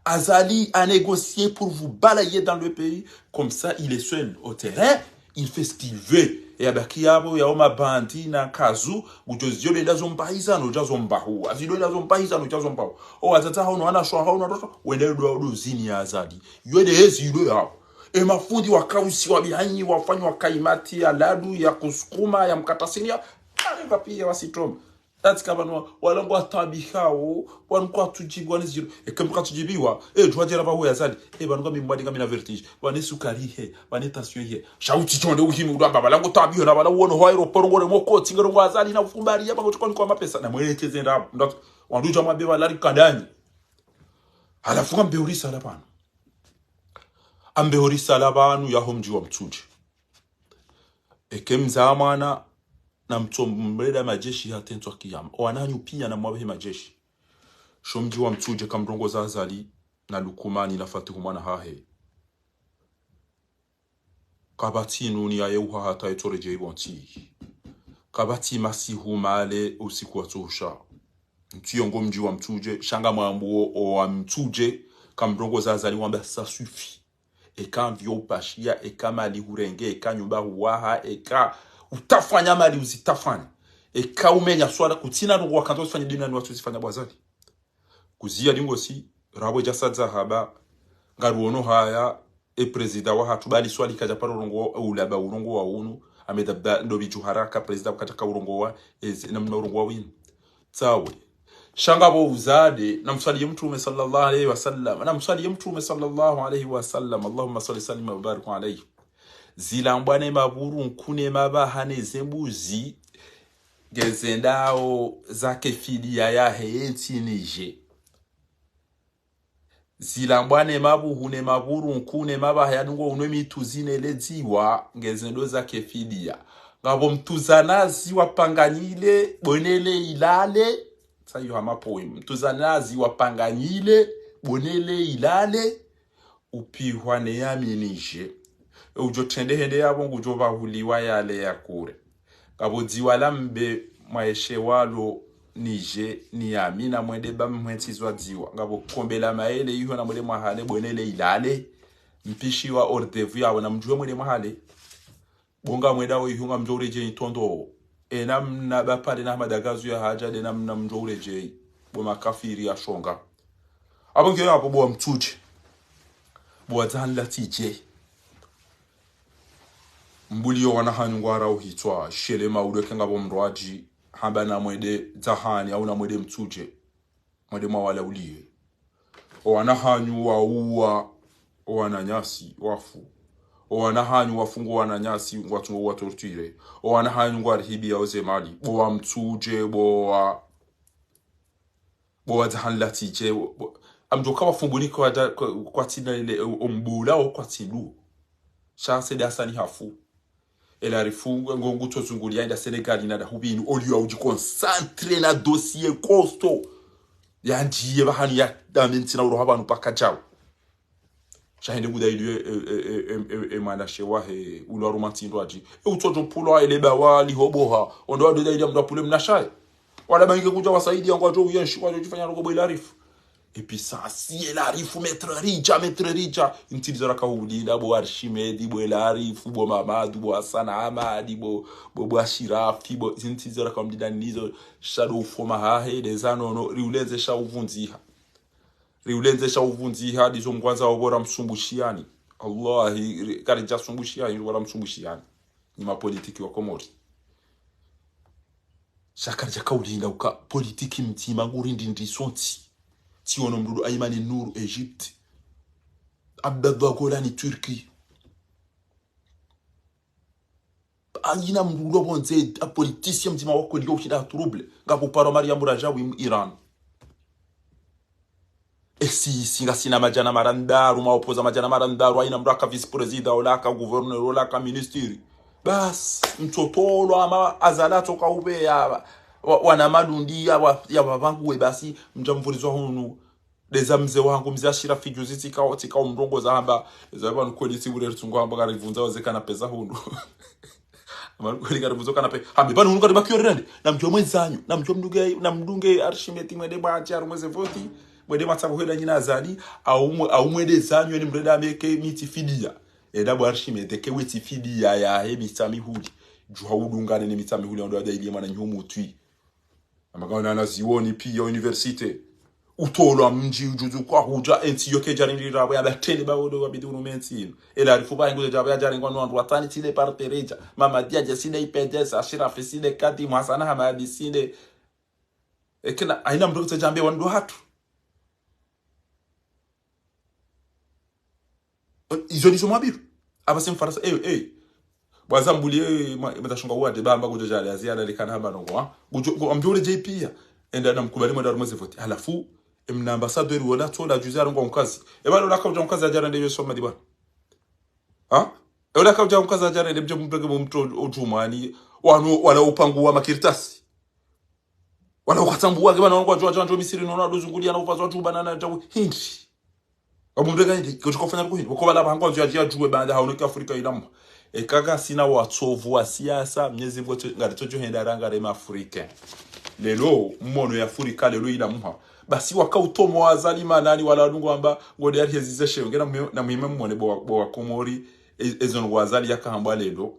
Azali a négocié pour vous balayer dans le pays. Comme ça, il est seul au terrain. Il fait ce qu'il veut. E yabaki yapvo, yao mabandi na kazu, udjo zidjo ndo enda zo mpahizano, udja zo mpahu. Azidjo ndo enda zo mpahizano, udja zo mpahu. O, watata hao no, wana shwa hao no, watoto, wende ndo, ndo zini ya Azali. Yo nde ezi ilo yao. E mafundi wakausi, wabihanyi, wafanyi, wakaimati, ya ladu, ya kusukuma, ya mkatasinia. Kare papi ya wasitoma. Ati ka pvanu, wala ngwa tabi hao, wanu kwatsudjibiwa ni ziro. Eke mndru katsujibiwa, e, djuwa djera pvahu ya Azali. E, pvanu ngami mwadi ngami na vertige. Pvane sukari he, pvane tension he. Shauti tshonde uhimi udwa baba, langu tabi ho, na pvala uono ho aéroport ngore moko, tsingero ngwa Azali na ufumbari, ya pvango tshikoni kwa mapesa. Na mwele teze nda, mndatu, wandru dja mwambe pvala ri kandani. Halafu ngambe hurisa la pvanu. Ambe hurisa la pvanu, yaho mdji wa Mtsudje. Eka mzaa mwana, namtsomlea madjeshi hata ntsu ya kiyama. Owananyu piya namwabehe madjeshi. Sho mdji wa Mtsudje kamrongoza Azali na Lukumani na Fatihu mwana hahe. Kapvatsi nuni yaye uha hata yetsoredjeyi pvontsi. Kapvatsi masihu male usiku watsohusha. Ntsi yongo mdji wa Mtsudje, sha ngamwambuo owa Mtsudje, kamrongoza Azali wamba ça suffit. Eka mvi upashiya, eka mali hurenge, eka nyumba huwaha, eka utafanya mali uzitafanya. Eka umenya swala, kutsina ndrongo wakandza uzifanya duniani watsuzifanya bo Azali. Kuziya lingosi, rapvo djasa dza haba, ngaruono haya, e prezida wahatru bali swali kadja paro urongowa, e ulaba urongowa unu, Ahmed Abdallah, ndo pvidju haraka, prezida wakadjaka urongowa, ezi, namna urongowa winu. Tsawe. Sha ngapvo uzade, namswaliye Mtrume swallallahu alayhi wa sallam, namswaliye Mtrume swallallahu alayhi wa sallam, Allahumma swalli sallim wa barik alayhi. Zilambwa ne mapvuru, nku ne mabaha ne zembuzi, ngezendao zake fidiya yahe yentsi Niger. Zilambwa ne mabuhu ne mapvuru, nku ne mabaha yadungo unwe mitsuzi ne ledziwa, ngezendo zake fidiya. Ngapvo mtsuzanazi wapanganyile, bo nele ilale. Tsayo hama poem. Mtsuzanazi wapanganyile, bo nele ilale, upihwa ne yami Niger. E udjo trende hende yapvo ngudjo pvahuliwa yale ya kure. Ngapvo dziwa la mbe mwaeshe walo Niger ni yami namwende ba mhwentsizwa dziwa. Ngapvo kombe la maele iho namwende mwahale bo nele ilale. Mpishiwa hors d'œuvre yapvo namdjuwe mwende mwahale. Bo ngamwendao iho ngamdjo uredjeyi ntondo. Ena mna bapvale na Ahmada Gazou ya hadja de namna mdjo uredjeyi. Bo makafiri ya shonga. Apvo ngeyo apvo bo wa Mtsudje. Bo wa Dzahani la Tsidje. Mbuliyo wana hanyu ngwara uhitswa, shele maulwe ke ngapvo mndru adji, hamba namwende Dzahani, au namwende Mtsudje. Mwende mwawala uliye. Owana hanyu wauwa, owananyasi, wafu. Owana hanyu wafungu wananyasi, ngwatsungo uwa torture. Owana hanyu ngwarihibiyao ze mali. Bo wa Mtsudje, bo wa, bo wa Dzahani la Tsidje, bo, amdjo kawafumbuni kwa da-, kwa, kwatsina ile, o, ombula o kwatsindu. Sha Said Hassani hafu. El Arif ngo, ngutso zunguliya yenda Sénégal na da hubinu, oliyo udji concentré na dossier costaud. Yandiye pvahanu ya dame ntsina uroha pvanu paka djao. Sha hende kuda iliyo, e, e, e, e, e, e, mwanashe wahe, ulo aruma ntsindo adji. E, utso djo pulwa, ele bawa, lihoboha. Ondo wado da iliya mdru apule mnashaye. Wala bangi kudja wasaidiya ngwadjo uyenshi, ngwadjo djifanya rogo bo El Arif. Et puis ça, si El Arif, Maître Ridja, Maître Ridja. Ntsi ndizo raka ulinda, bo Archimède, bo El Arif, bo Mamadou, bo Hassan Hamadi, bo, bo, bo Ashirafi, bo, ntsi ndizo raka ulinda nizo, sha ndo ufoma hahe, ndeza nono, riulenze sha uvundziha. Riulenze sha uvundziha, ndizo mngwandzao bo ramsumbushiyani. Wallahi, ri-, karidja sumbushiyani, bo ramsumbushiyani. Ni mapolitiki wa Komori. Sha karidja kaulinda uka politiki mdzima nguri ndindi sontsi. Tsiono mdudu Ayman Nour Égypte. Abdallah Golani Turquie. Ayina mdudu wa pvondze, a politicien mdzima wa kweli yo ushinda trouble. Ngapvo paro Mariam Rajawi Iran. Esi, si ngasina madjana marandaru, maopoza madjana marandaru, ayina mdru aka vice-président, ola aka gouverneur, ola aka ministre. Bas, mtsotolo ama Azali atsoka ubeya, wa, wana malundi ya wa, ya wavangu we basi, mdja mvurizwa hunu. Ndeza mze wangu, mze Ashirafi juzi tsika, tsika umrongoza hamba, eza pvanu kweli tsi bure ritsungu hamba karivundza waze kanape za hunu. Ama kweli karibuzo kanape. Hambe pvanu hunu karibakiyo rende. Namdjo mwenzanyu. Namdjo mdunge, namdunge Archimède mwende mwache harumwa ze voti. Mwende mwatsabu hwenda nyina Azali. Au mwe-, au mwende zanyu eni mrenda ameke mitsi fidiya. Enda bo Archimède ke wetsi fidiya yahe Mitsamihuli. Djuha udungane ne Mitsamihuli ondo ada iliye mwananyu mutwi. Amakaona na zioni piya université. Utolwa mdji ujuzu kwa hudja entsi yo kedjarindira bo ya batene ba odo wabidi urume entsi inu. El Arif ba inguze djabo ya djarengwa no wandru watani tsile partereja. Mamadi adja sinde I P D S, Ashirafi sinde Kadi, Mhasana Hamadi sinde. Ekena, ayina mdru kutse djambe wandru hatru. Izo ndizo mwabiru. Aba se Mfarantsa, eh, eh. Bwaza mbuli, eh, ma-, matashunga uwade, bamba kudjo djale, azi ala likana hamba nongo, ha? Kudjo, ku-, amdjo uredjeyi piya. Enda namkubali mwende harumwa ze voti. Halafu, emna ambassadeur wola tsola juzi arongowa mkazi. Eba lola kaudja mkazi adjara ndeyo soma diba. Ha? Eula kaudja mkaza djarende mdje mupveke mumtro udjumani. Wanu wala upanguwa makaratasi. Wala ukatsambua ke bana wangu wadjuwa djandjo Misri nono aduzungulia na ufazo wadjuba na na djawu hindri. Wabumrega hindri, kutsi kofanya luku hindri. Wako bala hangu wadjuwa djia djuwe banda hauno ki Afrika ilamu. Eka kasina watsovu wa siasa, Mnyezi Mngu tso-, ngaritso djo henda ranga rema Afrika. Lelo, mmono ya Afrika, lelo ilamuha. Basi waka utomo wa Azali manani wala wadungu wamba, ngode ari hezi zeshe, nge na muhime, na muhime mmone bo wa, bo wa Komori, e-, ezo no wa Azali yaka hamba lelo.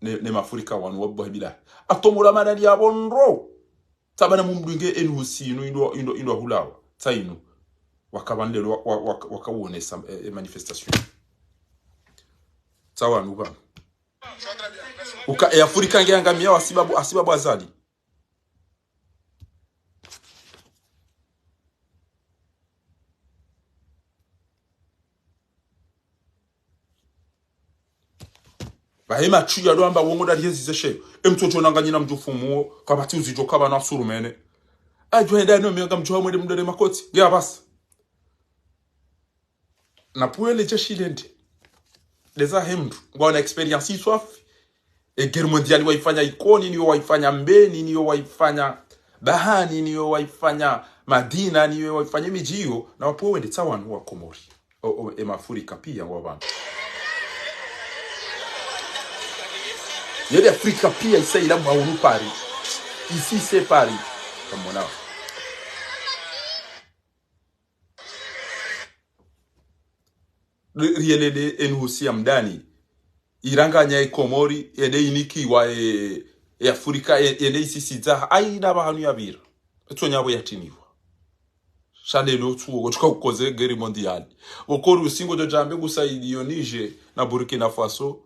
Ne, ne mafurika wanu wa bwahi bila. Atomola manani ya bondro. Tsaba na mumdunge enu husi inu indo, indo, indo hulawa. Tsa inu. Waka banlelo wa, wa, wa, waka uonesa, e, e manifestation. Tsa wanu ba. Uka, e Afrika nge angamia wa sibabu, asibabu Azali. Bahe matsu ya lwamba wongo dali yezi zeshe. Emtso djo nanganyina mdjufu muo, kapvatsi uzidjo kaba na surumene. Adjo henda no menga mdjo hamwele mdole makoti. Nge abasa. Na puele djeshi lende. Leza hemdu. Ngwa na expérience iswafi. E guerre mondiale waifanya Ikoni, niyo waifanya Mbeni, niyo waifanya Bahani, niyo waifanya Madina, niyo waifanya midji iyo, na wapo wende tsa wanu wa Komori. O, o, e mafurika pia ngwa pvanu. Yele Afrika pia isa ila mwa unu Paris. Ici c'est Paris. Kamona. Ri-, rielele enu husi ya mdani. Iranganya e Komori, ende inikiwa e, e Afrika, e, ende isisidza, aina bahanu ya bira. Etso nyabo yatiniwa. Sha lelo tsuo, tsuka ukoze guerre mondiale. Bokori usingo djo djambe kusaidiyo Niger na Burkina Faso.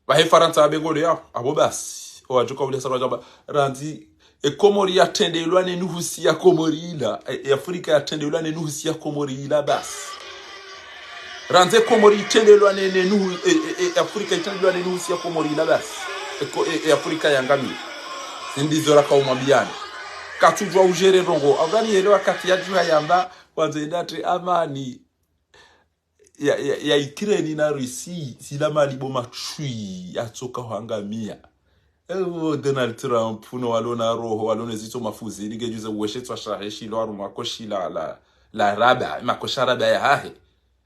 Bahe Farantsa abe ngole yapvo, abo basi. O wadjuka ule sarwa djamba, randzi, e Komori ya tendelwa ne nuhusi ya Komori ila. E, e Afrika ya tendelwa ne nuhusi ya Komori ila basi. Randzi e Komori itendelwa ne, ne nuhu, e, e, e, Afrika itendelwa ne nuhusi ya Komori ila basi. E, ko, e, e Afrika ya ngami. Sindizo raka umwambiani. Katsudjwa ujere ndrongo. Afghani yele wakati ya djuha yamba, wandzo idati amani. Ya, ya, ya Ukraine na Russie, zila mali bo matswi, ya tsoka hwangamia. Ewo Donald Trump, uno walona roho, walona zitso mafuzini, nge djuze uweshe tswa shahe shilo, aru makoshi la, la, la raba, makoshi raba ya hahe.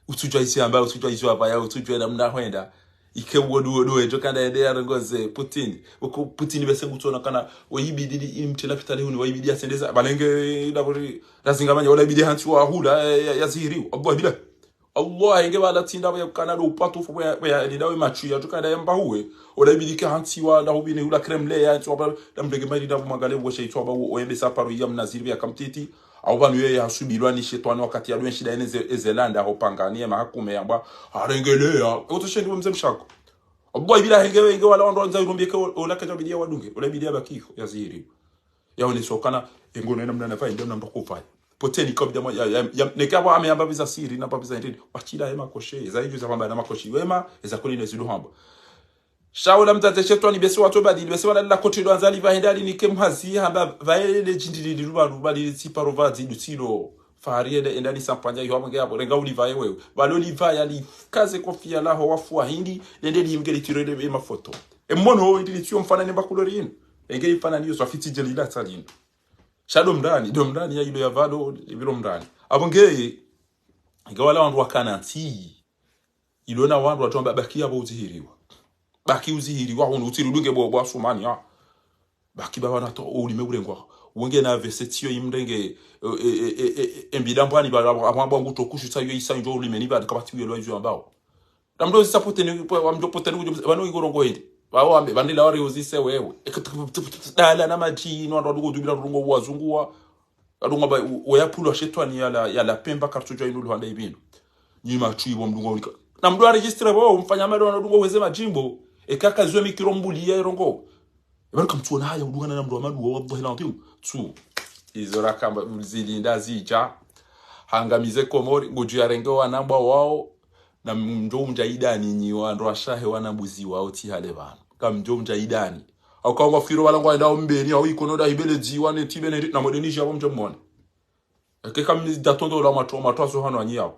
Utsudjwa isi amba, utsudjwa isi wapaya, utsudjwa ila mna hwenda. Ike wodu wodu, edjo kanda ende ya rongoze, Putin. Uku Putin bese ngutsona kana, wayibidi ili mtela pitali huni, wayibidi ya sendeza, balenge, ila kuri, razinga manya, wala ibidi hantsi wa hula, ya, ya, ya zihiriwa. Abwa bila. Allah, enge bala tsinda ya kana do upatu fu ya, ya linda we matswi ya tukanda ya mbahuwe. Ola ibidi ke hantsi wa, la hubine hula Kremlin ya, tswa ba, la mdege mali la bumagale wo she tswa ba wo, oyembe sa paro ya mnaziri ya kamtiti. Au pvanu ye ya subilwa ni shetwani wakati ya lwe nshida ene ze, e Zelanda ho pangani ya mahakume ya mba, harengelea. Oto shendi mze mshako. Abwa ibila henge, henge wala wandru wanza irumbi ke, ola kaja bidi ya wadunge, ola bidi ya baki ho, ya zihiri. Yaoneswa kana, engo na ina mna nafaya, ndio mna mndru kufaya. Poteni kwa bidama, ya, ya, ya, neke abo ame amba biza siri, na amba biza ndini. Wachila ema koshe, eza idju za hamba na makoshi. Wema, eza kuli ne zidu hamba. Sha ola mdzadze shetwani bese watso badili, bese wala la koti lo anzali va henda li nike mhazi, hamba va ele le djindi li, li ruba, ruba li tsi paro va zidu tsilo. Fahari ele enda ni sampanya yo, abo nge abo, renga uliva ye wewe. Balo liva ya li kaze kofia laho wafu wa hindi, lende li mge li tiro ele ema foto. E mono, indi li tsio mfana nemba kulori inu. Enge li mfana niyo, so afiti djeli la tsalinu. Sha do mndani, do mndani ya ilo ya valo, ivilo mndani. Abo ngeye, nge wala wandru wakana ntsi. Ilo na wandru watsu amba baki abo uzihiriwa. Baki uzihiriwa, hunu utsirudunge bo, bo Asumani, ya. Baki baba na to, ulime urengwa. Wenge na vese tiyo imrenge, e, e, e, e, e, embida mbwani ba, abo, abo, abo nguto kushu tsa yo isa njo ulime ni ba, kapati uye lo izo ambao. Namdo zisa poteni, po, wamdo poteni kujo, wano igoro ngo hindi. Wao wambe, bandila wari uzise wewe. Eke tu, tu, tu, tu, dala na madjini, wandru wadugo dubila rungo wazunguwa. Wadunga ba, u, waya pulwa shetwani ya la, ya la pemba kartu jwa inu luhanda ibinu. Nyi matswi bo mdunga unika. Na mdru aregistre bo, mfanya mali wana dungo weze madjimbo. Eka kazwe mikiro mbuli ya irongo. Ebari kamtsuona haya udungana na mndru wa maduwa, wallahi l'adhim. Tsu. Izo rakamba zilinda zidja. Hangamize Komori, ngudju ya renge wanambwa wao. Na mndjo mdja idani nyi wandru washahe wana mbuzi wao tsi hale pvanu. Kamndjo mdja idani. Au kawa mafiro wala ngwa enda ombeni, au ikono da hibele dziwa ne tibe ne ri-, na mwede nidja wa mdjo mwone. Eke kamni da tondo la matwa, matwa zo hano anyi yao.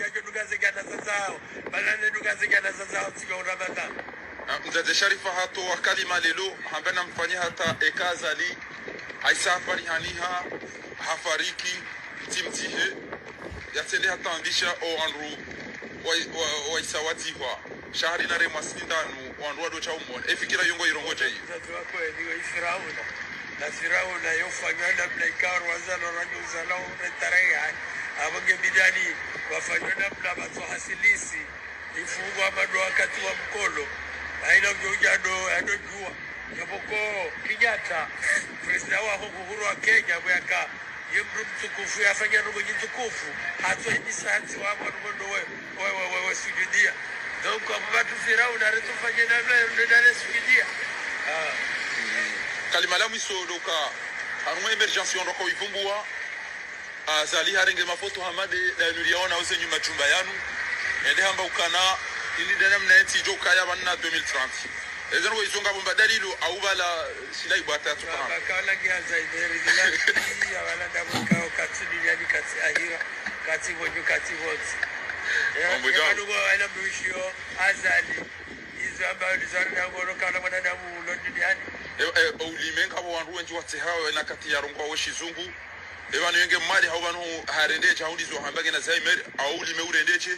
ngadjo dunga ze gana zazao. Bana ne dunga ze gana zazao, tsi ka ura bata. Ah, mdzadze Sharifa hatowa kalima lelo, hamba namfanye hata eka Azali, haisa hapvali haniha, hafariki, mtsimtsihe, yatsende hatambisha owandru wa, wa, waisa watsihwa. Sha hari na remwa sindanu, Wandru wadjo tsaha umwona. Efikira iyo ngo irongoa dje iyo? Mzazi wako yaliyo Firauna. Na Firauna yofanywa na malaika wa rwaza no ranyo uzalao na tarehe. Apvo nge bidani wafanywa na mna matso hasilisi. Ifungwa mado wakati wa mkolo. Haina udjo udja ndo, ndo djuwa. Yapvo ko Kenyatta, president wa ho uhuru wa Kenya, bwe aka ye mdru mtukufu, yafanya ndrongo nyi ntukufu, hatso himisa hatsi wa mwa ndrongo ndo we, we, we, we, we sujudia. Donc, apvo pvatsu Firauna, retsu fanye na mna, ndo nda le sujudia. Ah. Kalima la mwiso ndo uka, harumwa émergence yo ndo ko ivumbua, Azali harenge mafoto hama nde, nda nuri yaona oze nyuma djumba yanu. Ende hamba ukana, ili nde namna yentsi idjo kaya pvanu na deux mille trente. Eze ndrongo izo ngapvo mba dalilo, au pvala sila ibwata tu. Ba, kana. Ba, kala nge Azali, neri, nila, ya pvala nda mkao katsi duniani, katsi ahira, katsi pvondze, katsi pvondze. Ya, mambo ya djao. Pvanu kwa wana mwishiyo, Azali. Izo amba ulizana na ngoro kana mwanadamu ulo duniani. E, e, ulime ngapvo wandru wendji watseha we na kati ya rongoa we shizungu. E pvanu yenge mali hau pvanu harende dja hau ndizo hamba ngena Alzheimer, au ulime urende dje.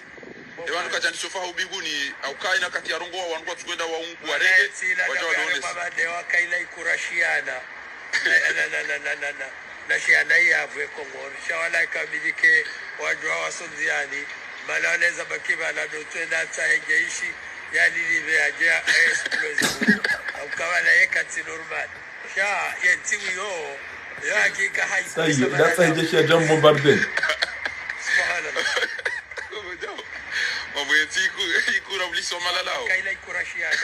E pvanu kadja ndisofa hau binguni, au kaina kati ya rongoa wandru watsukwenda wa ungu warenge, wadja wadonesi. Kwa bade wakaila ikurashiana. Na, na, na. Na shiana yapvo Komori. Sha wala ikabidi ke wadjuwa wasondziani. Mala waneza baki pvala ndo twenda tsahe jeshi. Yalilive aje ya explosive. Au kawala yeka tsi normal. Sha, ye timu yo. Yo hakika hayi. Sa iyo, nda tsahe jeshi ya djambo bombarde. Subhanallah. Mambo yentsi iku, ikura mliso malalao. Kaila ikurashiana.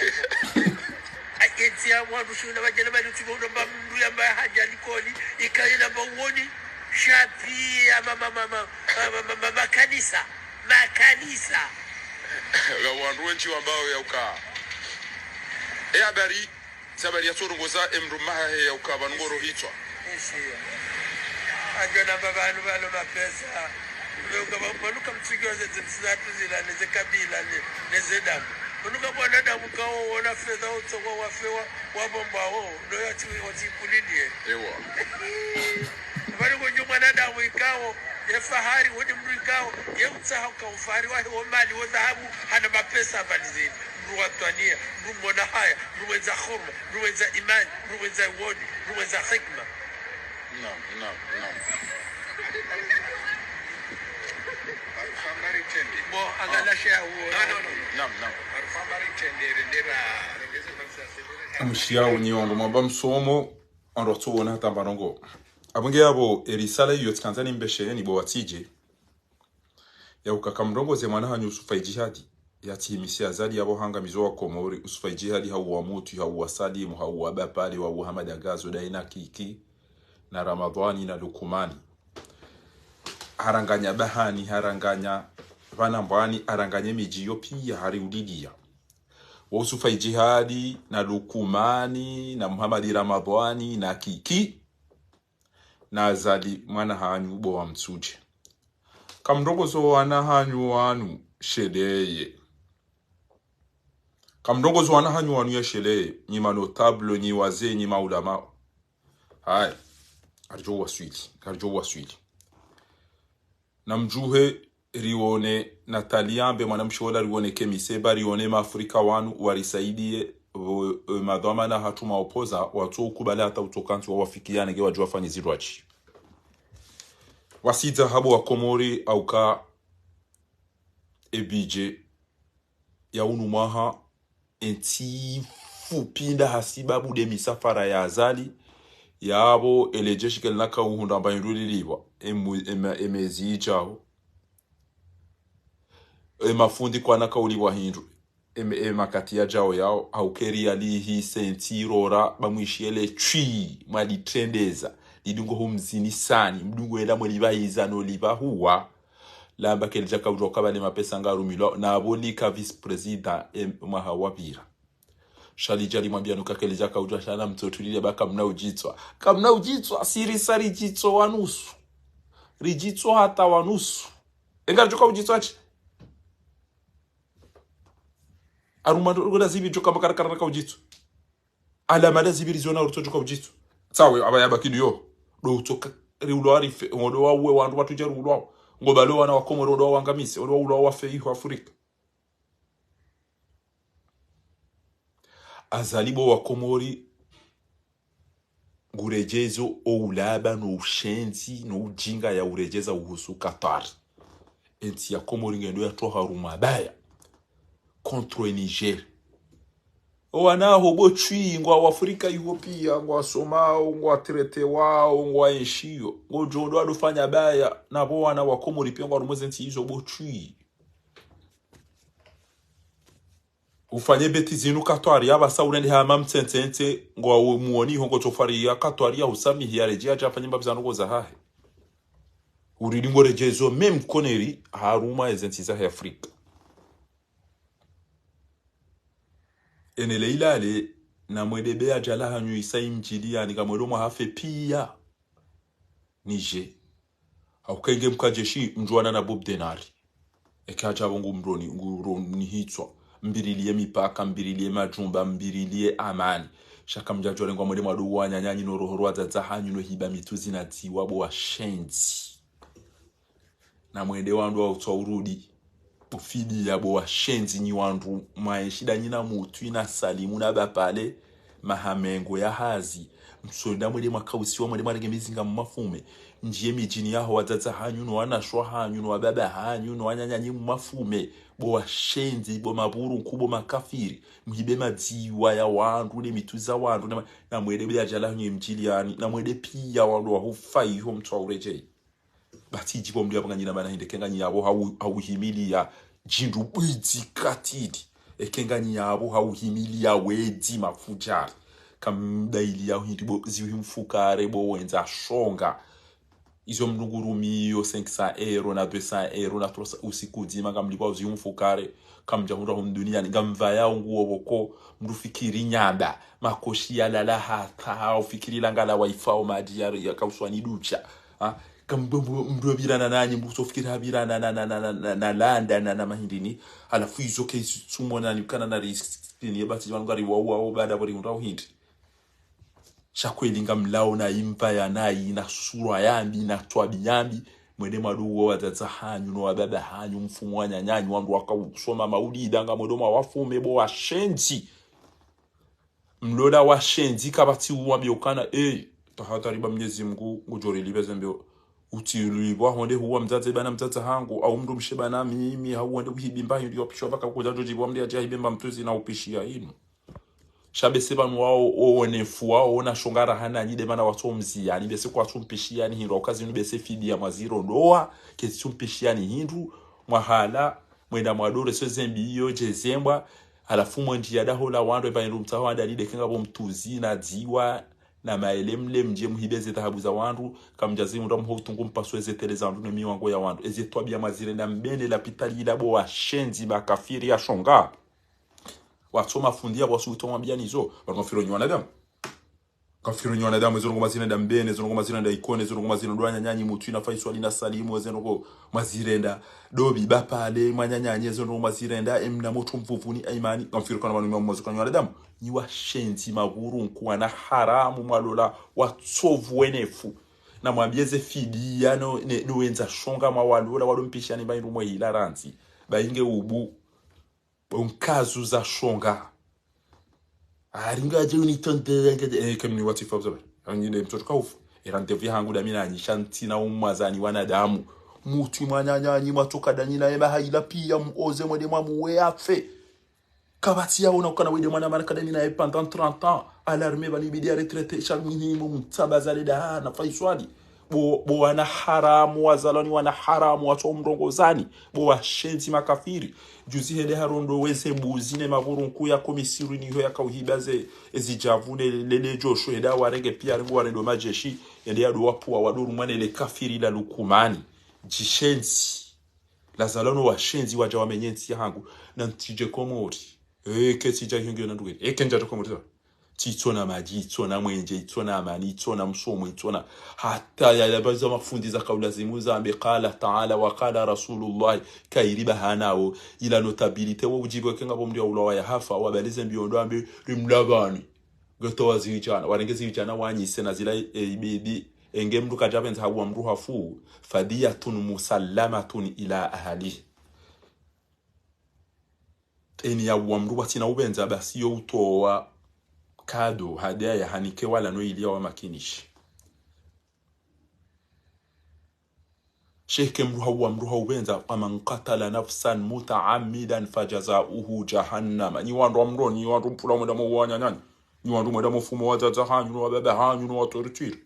Ayensi ya wandru shuna wadjana bali utsiba unomba mndru yamba hadja likoli, ikaye namba uoni, shafi ya ma, ma, ma, ma, makanisa, makanisa. Ya wandru wendji wambao ya uka. E habari, ze habari ya tsorongoza e mdru mahahe ya uka pvanu ngoro hitswa. Eshiya. Adjo namba pvanu pvalo mapesa. Nunga pva-, pvanu kamtsugi wa ze, ze msizatu zila, ne ze kabila, ne, ne ze damu. Pvanu ka mwanadamu kawo, wona fedha, utsokwa wafewa, wabomba wo, no ya tsi, wa tsi kulilie. Ewa. Pvanu ngodjo mwanadamu ikawo, ye fahari, wodi mdru ikawo, ye utsaha uka ufahari wahe wo mali, wo dhahabu, hana mapesa pvalizini. Mdru wa twania, mdru mwona haya, mdru mwendza hurma, mdru mwendza imani, mdru mwendza uoni, mdru mwendza hikma. Naam, naam, naam. Bo, angalia shia huo. Naam, naam. Mshiyao nyi wandru mwamba msomo, wandru watsuona hata mba ndrongo. Apvo nge yapvo, e risala iyo tsikandza nimbeshe, ni bo watsidje. Ya uka kamrongoze mwana hanyu Usufa Idjihadi. Yatsihimisi Azali yapvo hangamizo wa Komori. Usufa Idjihadi hauwa Muti, hauwa Salimu, hauwa Bapale, hauwa Hamada Gazo, Daina Kiki, na Ramadhwani, na Lukumani. Haranganya Bahani, haranganya Vanambwani, haranganya midji yo piya hariulilia. Wa Usufa Idjihadi, na Lukumani, na Muhamadi Ramadhwani, na Kiki. Na Azali mwana hanyu bo wa Mtsudje. Kamrongozo wana hanyu wanu sheleye. Kamrongozo wana hanyu wanu ya sheleye. Nyi ma notable, nyi wazee, nyi maulama. Haya. Karidjo waswili. Karidjo waswili. Na mdjuhe rione Nathalie mbe mwanamshe wola, rione Kemi Seba, rione Maafrika wanu, warisaidiye, wo, e, madhwamana hatru maopoza, watso ukubali hata utsoka ntsi wawafikiane nge wadjo wafanye zindrwadji. Wasidza hapvo wa Komori, auka e budget ya unu mwaha, entsi fupinda hasibabu nde misafara ya Azali, yapvo ele jeshi kelinaka uhundra mba hindru lilipvwa, emu-, ema-, emezi idjao. Emafundi kwanaka ulipvwa hindru, ema-, emakati yadjao yao, hauka e riali hise ntsi rora, ba mwishiye le tshwi, mwalitrendeza, lidungo humzini sani, mdungo ela mwelipvahiza no lipvahuwa. Lamba kelidjaka udjuwa uka pvale mapesa ngarumilwa, na apvo lika vice-président, e, mwaha wapvira. Sha lidja limwambiya nuka kelidjaka udjuwa sha na mtsotulile ba kamna udjitswa. Kamna udjitswa, si risa ridjitswa wa nusu. Ridjitswa hata wa nusu. Enga ridjoka udjitswa tsi. Harumwa ndo, ndo zipvi djoka makarakara naka udjitswa. Alama nda zipvi riziona urutso djoka udjitswa. Tsawe, apva yabaki ndo yo. Ndo utsoka, riulwa rife, ngo ndo wauwe wandru watsudja riulwao. Ngo pvalo wana wa Komori, ndo wawangamize, ndo waulwao wafe iho Afrika. Azali bo wa Komori, nguredjezo o ulaba no ushenzi no ujinga ya uredjeza uhusu Qatar. Entsi ya Komori ngendo ya toha rumwa baya contre Niger. O wana ho bo twi ngwa Afrika iho pia, ngwa somao, ngwa tretewao, ngwa enshio. Ngo djo ndo wadofanya baya, na bo wana wa Komori pia ngwa rumwe ze ntsi izo bo twi. Ufanye bêtise zinu Katwari, ya basa urende hama mtsentsentse, ngwa u-, muoni ho ngo tsofari ya Katwari ya usamihi ya redji ya dja fanye mbapvi zanu ngo za hahe. Uridi ngo redjezo même connerie harumwa eze ntsi zahe Afrika. Ene le ilale, na mwende be ya djala hanyu isa imdjili yani ka mwendo mwa hafe pia. Niger. Hauka inge mkajeshi mdjuwana na Bob Denard. Eka hadja bo ngu mroni, ngu roni hitswa. Mbiriliye mipaka, mbiriliye majumba, mbiriliye amani. Sha kamdjadjwa rengwa mwende mwadowa wananyanyi no roho rwa wadzadze hanyu no hiba mitsuzi na dziwa bo washenzi. Na mwende wandru wa utswa urudi. Ufidiya bo washenzi nyi wandru mwaenshi da nyi na Mutwi na Salimu na Bapale, maha mengo ya hazi. Msonda mwende mwakausiwa, mwende mwarenge mizinga mu mafume. Ndjiye midjini yaho wadzadze hanyu, no wanashe hanyu, no wababa hanyu, no wananyanyi mu mafume. Bo washenzi, bo maburunku, bo makafiri. Mhibe madziwa ya wandru, ne mitsuzi za wandru, na ma-, na mwende be ya djala hanyu imdjili yani, na mwende pia wandru wa hufa iho mtswa uredjeyi. Batsi djibo mndru yapvo nganyi na mana hindri, eka nganyi yapvo hau-, hauhimiliya djindru bwidzi katili. Eka nganyi yapvo hauhimiliya wedzi mafudjari. Kamdailiya hindri bo ziwi mfukare bo wendza shonga. Izo mndru ngurumiyo cinq cents euros na deux cents euros na trois cents usiku dzima ngamlipvao ziwi mfukare. Kamdja hundra hunu duniyani ngamvayao nguo pvoko mndru fikiri nyamba. Makoshi ya lala hata haufikiri langala waifao madji ya, ya kauswani ducha. Ha? Kamdru mndru pvirana nanyi, mndru usofikiri hapvirana na, na, na, na, na, na landa na, na mahindrini. Halafu izo ke izi tsumo na nikana na riskini, ye basi wanu ngari wau wau baada pvo rihundra uhindri. Sha kweli ngamlao na imva ya nayi, na surwa yambi, na twabi yambi. Mwende mwadowa wadzadze hanyu, no wababa hanyu, mfumu wananyanyi, wandru wakausoma maulida, ngamwendo mwawafume bo washenzi. Mlola washenzi kapvatsi uwambia ukana, eh, tahadhari ba Mnyezi Mngu, ngudjo rilipve ze mbio. Utsi ulipvwa honde huwa mdzadze bana mdzadze hangu, au mndru mshe bana mimi, hau wende kuhibi mba hindri wapishwa pvaka kudja djo djipvwa mndru yadja hibe mba mtsuzi na upishiya inu. Sha bese pvanu wao, o wonefu wao, wona shonga raha nanyi de mana watso mziya, ni bese kwatsu mpishiya ni hindru, ukazi nu bese fidiya mwaziro ndowa, ketsu mpishiya ni hindru, mwahala, mwenda mwadore, so zembi iyo, dje zembwa, halafu mwendi ya daho la wandru, eba hindru mtsaho wandru, ni de kenga bo mtsuzi, na dziwa, na maele mle mdje muhibe ze dhahabu za wandru, kamdja zi mndru mho utungu mpaswe ze tele za wandru, ne miwango ya wandru, eze twabiya mwazirenda mbene lapitali ila bo washenzi, makafiri ya shonga. Watso mafundi ya bwasi uto mwambiya nizo. Wanu ngamfiro nyi wanadamu. Ngamfiro nyi wanadamu, ezo ndrongoo mwazirenda mbene, ezo ndrongoo mwazirenda Ikone, ezo ndrongoo mwazirenda wananyanyi Mutwi na Faiswali na Salimu, ezo ndrongoo mwazirenda Dobi, Bapale, mwananyanyi, ezo ndrongoo mwazirenda, emna motro Mvuvuni, Aimani, ngamfiro kana wanu mwa mwazo kana wanadamu. Nyi washenzi, maburunku, wana haramu, mwalola, watsovu wenefu. Na mwambiye ze fidiya no, ne, no wendza shonga mwawalola, walo mpishani mba hindru mwe hila randzi. Ba inge ubu. Bo nkazu za shonga. Aringa dje unitondele, eh, kemni watifa bzaba. Anyi ne mtoto kaufu. E rendez-vous yahangu dami nanyi, sha ntsina umwazani wanadamu. Mutwi mwananyanyi mwatsoka dami naye maha ila piya muoze mwende mwamuwe afe. Kapvatsi yaona ukana wende mwana mana kadami naye pendant trente ans. À l'armée pvanu ibidi ya retraité, sha minimum mtsaba zale da na Faiswali. Bo, bo wana haramu, wazalwa ni wana haramu, watso mrongozani. Bo washenzi makafiri. Juzi hende harondo weze mbuzi ne maburunku ya komisiri niho yakauhiba ze, ezi djavu ne, le, le djosho hende awarenge piya rengo warendo majeshi, hende yado wapvuwa wado rumwa ne le kafiri la Lukumani. Djishenzi. Lazalwa no washenzi wadja wamenye ntsi yahangu. Na ntsi dje Komori. Eh, ketsi dja hingyo na nduge. Eh, kendja dja Komori. Tsitsona madji, itsona mwenje, itsona amani, itsona msomo, itsona hata ya, ya baza mafundi za kaula zimu zambe, qala ta'ala wa qala Rasulullah, kairi bahanawo, ila notabilité wo ujibu kenga bo mndru ya ulawa ya hafa, wabalize mbio ndo ambe, rimlabani. Goto wa ziwijana, warenge ziwijana wanyise na zila, eh, ibidi, enge mndru kadja pvendza hawa mndru hafu, fadiyatun musallamatun ila ahlihi. Eni ya uwa mndru watsina upvendza basi yo utowa kado, hadaya, hanike wala no ili ya wamakinishi. Sheke mdru hauwa mdru haupvendza, ومن قتل نفسا متعمدا فجزاؤه جهنم. Nyi wandru wa mdroni, nyi wandru mpvula mwenda mwa wananyanyu, nyi wandru mwenda mwa fuma wadzadze hanyu, no wababa hanyu, no watorture.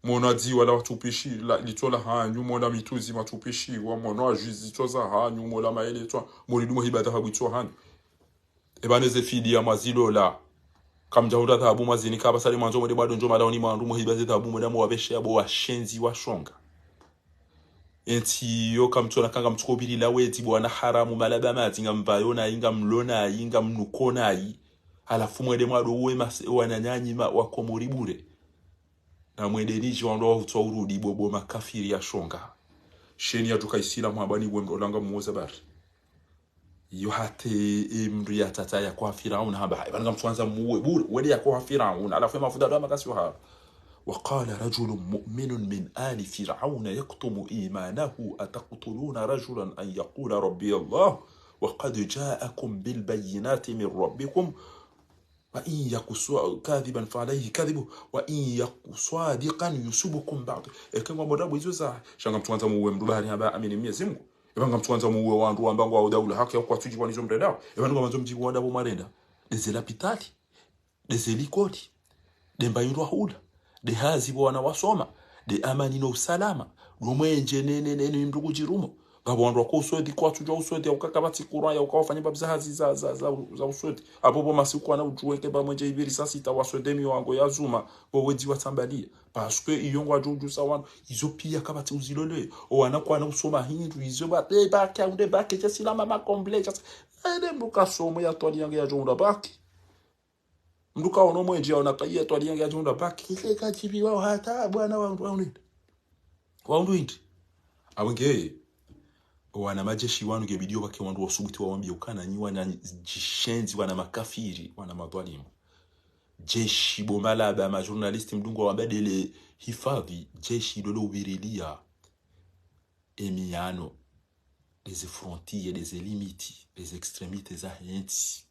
Mwona dziwa la watsupishi, la, litso la hanyu, mwona mitsuzi matsupishilwa, mwona juzi zitso za hanyu, mwona maele tswa, mwona duma hiba dhahabu itso hanyu. Eba ne ze fidiya mwazilola. Kamdjahundra dhahabu mwazinika, basi le mwandzo mwende bwado ndjo malaoni mwandru mwahiba ze dhahabu mwenda mwawapveshe abo washenzi washonga. Entsi yo kamtsona kanga mtsuko biri la wedzi bo wana haramu malaba madzi ngamvayo nayi, ngamlo nayi, ngamnuko nayi. Halafu mwende mwado uwe mase, wananyanyu ma, wakomori bure. Na mwende nidji wandru wahutswa urudi bo, bo makafiri yashonga. Sheni yatsuka isilamu hamba ni we mdru langa muoza bari. Iyo hata, e, mdru yatsatsa ya kwa Firauna hamba, "Hai, pvanu ngamtsuandza muwe bure, wende ya kwa Firauna, halafu ya mafuta ndo amakasi wa hara." وقال رجل مؤمن من آل فرعون يكتم إيمانه أتقتلون رجلا أن يقول ربي الله وقد جاءكم بالبينات من ربكم وإن يك صا-، كاذبا فعليه كذبه وإن يك صادقا يصبكم بعض. Eka ngwambo ndrabo izo za, sha ngamtsuandza muwe mdru bahari hamba amini Mwenyezi Mungu. Eba ngamtsuandza muwe wandru wamba ngwao daula haki ya kwatsudji kwanizo mrendao. Eba ngamwandzo mdjibu wandra bo mwarenda. Ndeze lapitali. Ndeze likoli. Nde mba indru hula. Nde hazi bo wana wasoma. Nde amani no usalama. Ndo mwenje ne, ne, ne, ne mdru kudjirumo. Ngapvo wandru wako uswedi kwatsudjua uswedi, ya uka kapvatsi courant, ya uka wafanya mbapvi za hazi za, za, za, za uswedi. Apvo bo masiku wana udjuwe ke ba mwenje ipviri saa sita waswede miwango ya zuma, bo wedzi watsambalia. Parce que iyo ngwadjo udjusa wanu, izo piya kapvatsi uzilole. O wana kwana usoma hindru, izo ba, eh, bac, aunde bac, djesi la mama comble, djesi. Ene mdru kasomo ya twali yange yadjo unda bac. Mdru kaono mwenje yaona kaya twali yange yadjo unda bac. Kike kadjibiwa hata bwana wa, wa undru hindri. Wa undru hindri. Awe nge, wana majeshi wanu nge bidio pvake wandru wasubuti wawambie ukana nyi wana djishenzi, wana makafiri, wana madhwalimu. Jeshi bo malaba, ma journaliste mdungo wamba ndele hifadhi, jeshi ndolo uvirilia. Emiyano, ndeze frontières, ndeze limites, ndeze extrémités za hentsi.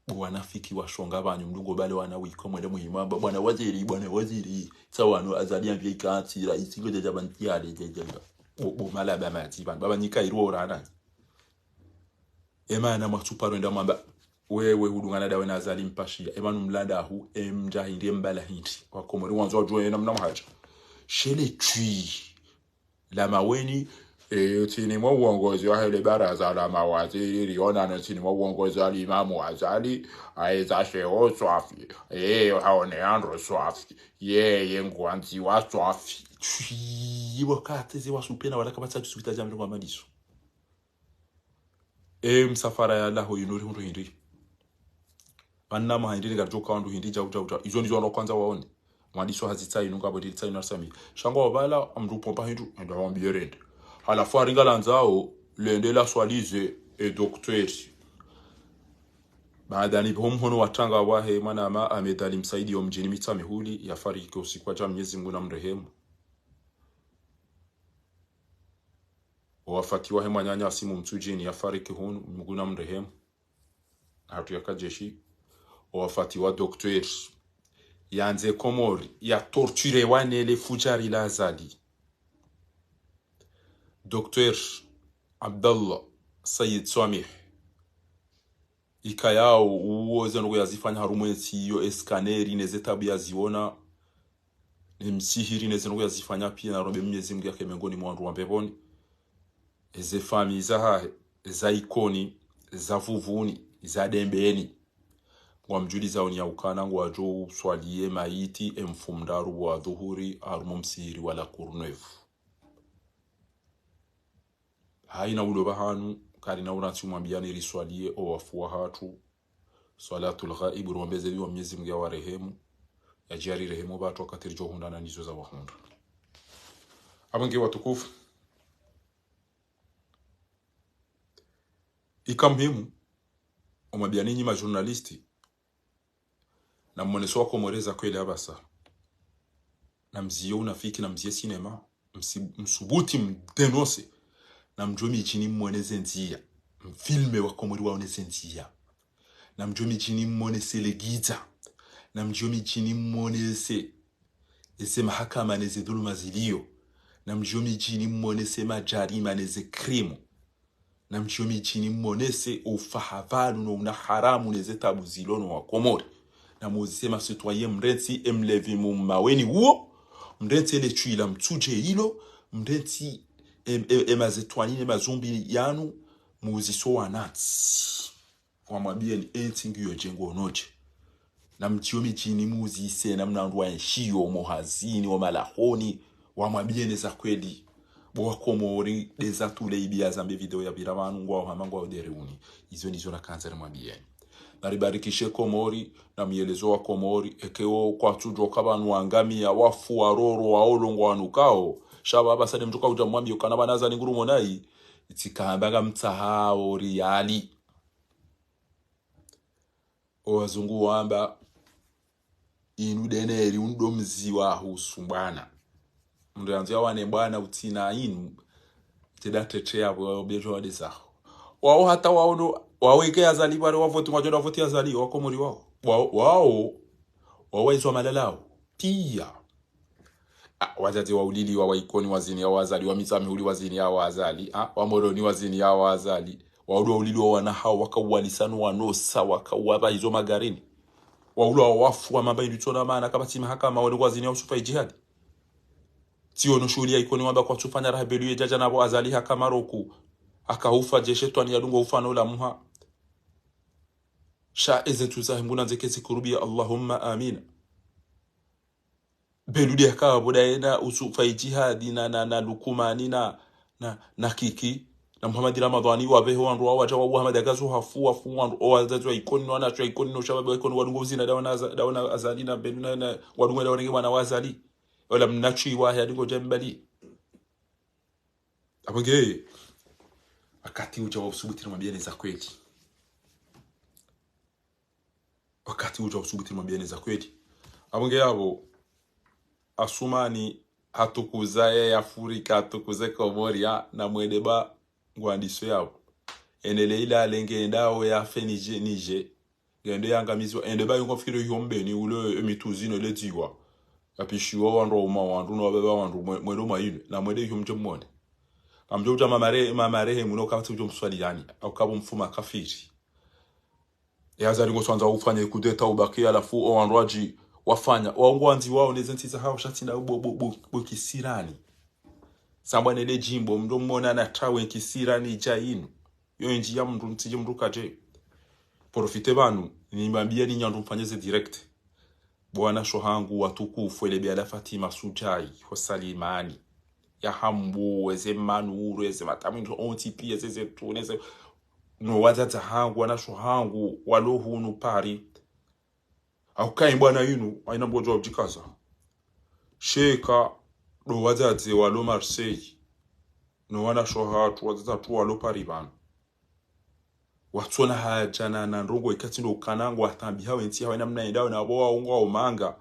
Bo wanafiki washonga pvanyu mdungo bale wana wiko mwende muhima, ba bwana waziri, bwana waziri. Sa wanu Azali amvie ikantsi, raisi ngo djadja bantiale, djadja. Bo, bo malaba mati, pvanu, baba nyika iruo rana. Ema na mwatsupa rwenda mwamba, wewe hudungana ndawe na Azali mpashia. Ema numlanda hu, emdja hindri, embala hindri. Wakomori wandzo wadjuwe ena mna mhaja. Shele twi. La Maweni, e, tsini mwa uongozi wa hele baraza la mawaziri, rionana tsini mwa uongozi wa Limamu Azali, aeza sheo swafi, e, haone andro swafi, yeye ngwandziwa swafi. Twi, wakati ze wasupena wala kapvatsa tsusuita djamri kwa madiso. E, msafara ya laho inu ri hundru hindri. Pvanu mwa hindri ni karidjo ka wandru hindri djau, djau, djau. Izo ndizo wandru wa kwandza waone. Mwadiso hazitsa inu ngapvo ndilitsa inu arsami. Sha ngwao pvala, mdru pompa hindru, enda wambie rende. Halafu aringa landzao, lende la swalize, e docteur. Baada ni pvo mhono wa tanga wahe mwanama Ahmed Ali Msaidie o mdjini Mitsamihuli, yafariki usiku wa dja Mwenyezi Mungu namrehemu. O wafati wahe mwananya Asimu Mtsudjini yafariki hunu, Mungu namrehemu. Hatru ya kajeshi. O wafati wa docteur. Yandze Komori, ya torture wane le fudjari la Azali. Docteur Abdallah Said Swamih. Ikayao, uwo ze ndrongo yazifanya harumwa entsi iyo, e scanner, ne ze tabu yaziona, ne msihiri, ne ze ndrongo yazifanya pia, na rombe Mwenyezi Mungu yake mengoni mwa wandru wa mbepvoni. Eze famiyi zahahe, za Ikoni, za Vuvuni, za Dembeni. Ngwamdjulizao ni ya ukana ngwadjo uswalie maiti emfumoraru wa dhuhuri, harumwa msihiri wa La Courneuve. Haina ulo pvahanu, karina urantsi umwambiani riswalie o wafu wahatru. Swalatul ghaib, rombeze biwa Mwenyezi Mungu yawarehemu. Yadjari rehemu pvatru wakati ridjo hundana nizo zawahundra. Abo nge watukufu. Ika muhimu, umwambiani nyi ma journaliste, na mwonese wakomori eza kweli apvasa. Na mziye unafiki, na mziye sinema, msi-, msubuti mdénoncer. Na mdjo midjini mwonese ndziya. Mfilme wakomori waonese ndziya. Na mdjo midjini mwonese legidza. Namdjo midjini mmonese eze mahakama neze dhuluma ziliyo. Namdjo midjini mmonese madjarima neze krimu. Namdjo midjini mmonese oufaha pvanu no unaharamu neze tabu zilo no wakomori. Namuzise masitwaye mrentsi emlevi mummaweni uwo. Mrentsi ele tshwila mtsudje ilo. Mrentsi em, em, emazetwani ne mazumbi yanu. Muziso wanantsi. Wamwambiyeni entsi ngiyo dje ngo nodje. Namdjo midjini muzise namna wandru waenshiyo mohazini, omalahoni, wamwambiyeni za kweli. Bo wakomori, ndeza tule ibiya zambe video yapvira pvanu ngwao hama ngwao dereuni. Izo ndizo nakandza nimwambiyeni. Naribarikishe Komori, namyelezo wakomori, eka wo kwatsudjoka pvanu wangamiya, wafu, waroro, waolo ngwao wanukao. Sha pvapvasa nde mdru kaudja mwambiyo kana pvanu Azali ngurumo nayi, itsikamba ngamtsahao riyali. Owazungu wamba, inu deneri undo mzi wahusu mbwana. Mndru yandzo yawane mbwana utsina inu, tsi nda tete yapvo, bejo wade zaho. Wao hata wao ndo, wao ike Azali pvale wavoti, ngwadjo wavoti Azali, wakomori wao. Wao, wao, wao waizwa malalao. Piya. Ah, wadzadze wauliliwa wa Ikoni wazini yawo Azali, wa Mitsamihuli wazini yawo Azali, ah, wa Moroni wazini yawo Azali. Waulwa wauliliwa wana hawo, wakawalisano wanosa, wakawapva izo magarini. Waulwa wafu wamamba inu tsona maana kapvatsi mahakama wale wazini yawo Yusufa Idjihadi. Tsiono shuhuli ya Ikoni wamba kwatsufanya raha belu ye djadja napvo Azali haka Maroku. Akaufa dje shetwani yadungo ufa no lamuha. Sha eze ntsu zahe Mngu nandzeke zikurubiya, Allahumma amina. Belu nde yaka pvo nda yena Yusufa Idjihadi na, na, na Lukumani na, na, na Kiki, na Muhamadi Ramadhwani, wapvehe wandru wawadja wa Muhamadi akazo hafu, wafu wandru, owadzadze wa Ikoni, no wanashe wa Ikoni, no shababi wa Ikoni, wadungo uzina nda wana Aza-, nda wana Azali na belu na, na, wadungo nda wanenge mwana wa Azali. Ola mnatsu iwahe yadungo djambali. Apvo nge, wakati udja wa usubuti nimwambiyeni za kweli. Wakati udja usubuti nimwambiyeni za kweli. Apvo nge yapvo, Asumani hatukuza ye Afrika, hatukuze Komori, ya, namwende ba ngwandiso yapvo. Enele ila alenge endao yafe nije, nije. Ngende yangamizwa, ende ba yungo fikiri yombeni ule emituzino ile dziwa. Yapishiwa wandru wa uma wandru, no wabeba wandru, mwe-, mwendo mwa inu. Namwende yomdje mwone. Kamdjo udja mamare, mamare he muno kapvatsi udjo mswali yani. Au kapvo mfuma kafiri. E Azali ngoswandza ufanye kudeta ubaki, halafu owandru wadji wafanya. Wao ngwandziwao neze ntsi zahawo sha tsi nda bo, bo, bo, bo kisirani. Sambwa nele djimbo, mndru mmona na tawe kisirani dja inu. Yo indji ya mndru ntsi dje mndru kadje. Profite pvanu, nimwambiyeni nyandru mfanye ze direct. Bo wanasho hangu watukufu, ele biya la Fatima Sudjai, ho Salimani. Ya Hambu, eze Manuru, eze Matamwindru, ontsi piya, eze Zetuni, eze, no wadzadze hangu, wanasho hangu, walo hunu Paris. Hauka yi mbwana inu, hayina mndru ngodjo udjikaza. Sha eka, ndo wadzadze walo Marseille. No wanasho hatru, wadzadze hatru walo Paris pvanu. Watsona hadja na, na ndrongo ikatsi ndo ukana ngwatambiha wentsi yawo namna yendao na bo wao ngwao manga.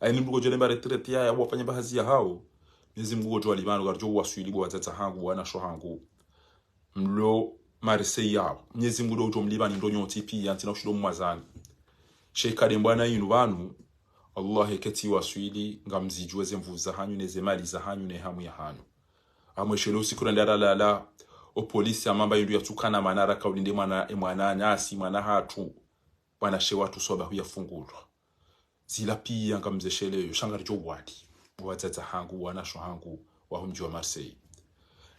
Hayina mndru ngodjo lemba retraite ya, yapvo wafanye mbahazi yahawo. Mnyezi Mngu ngodjo walipva no, ngaridjo waswili bo wadzadze hangu, bo wanasho hangu. Mlo Marseille yapvo. Mnyezi Mngu ndo udjo mlipvani ndo nyontsi piya, ntsina ushindo mwazani. Sha eka nde mbwana inu pvanu, Allah eka tsi waswili, ngamzidjuwe ze nvu zahanyu, neze mali zahanyu, ne hamu yahanyu. Amweshele usiku rende ralala, o polisi amamba yindru yatsukana mana raka ulinde mwana, e mwana nyasi, mwana hatru, mwanashe watru swabahu yafungulwa. Zila piya ngamzesheleyo, sha ngaridjo wali. Wadzadze hangu, wanasho hangu, waho mdji wa Marseille.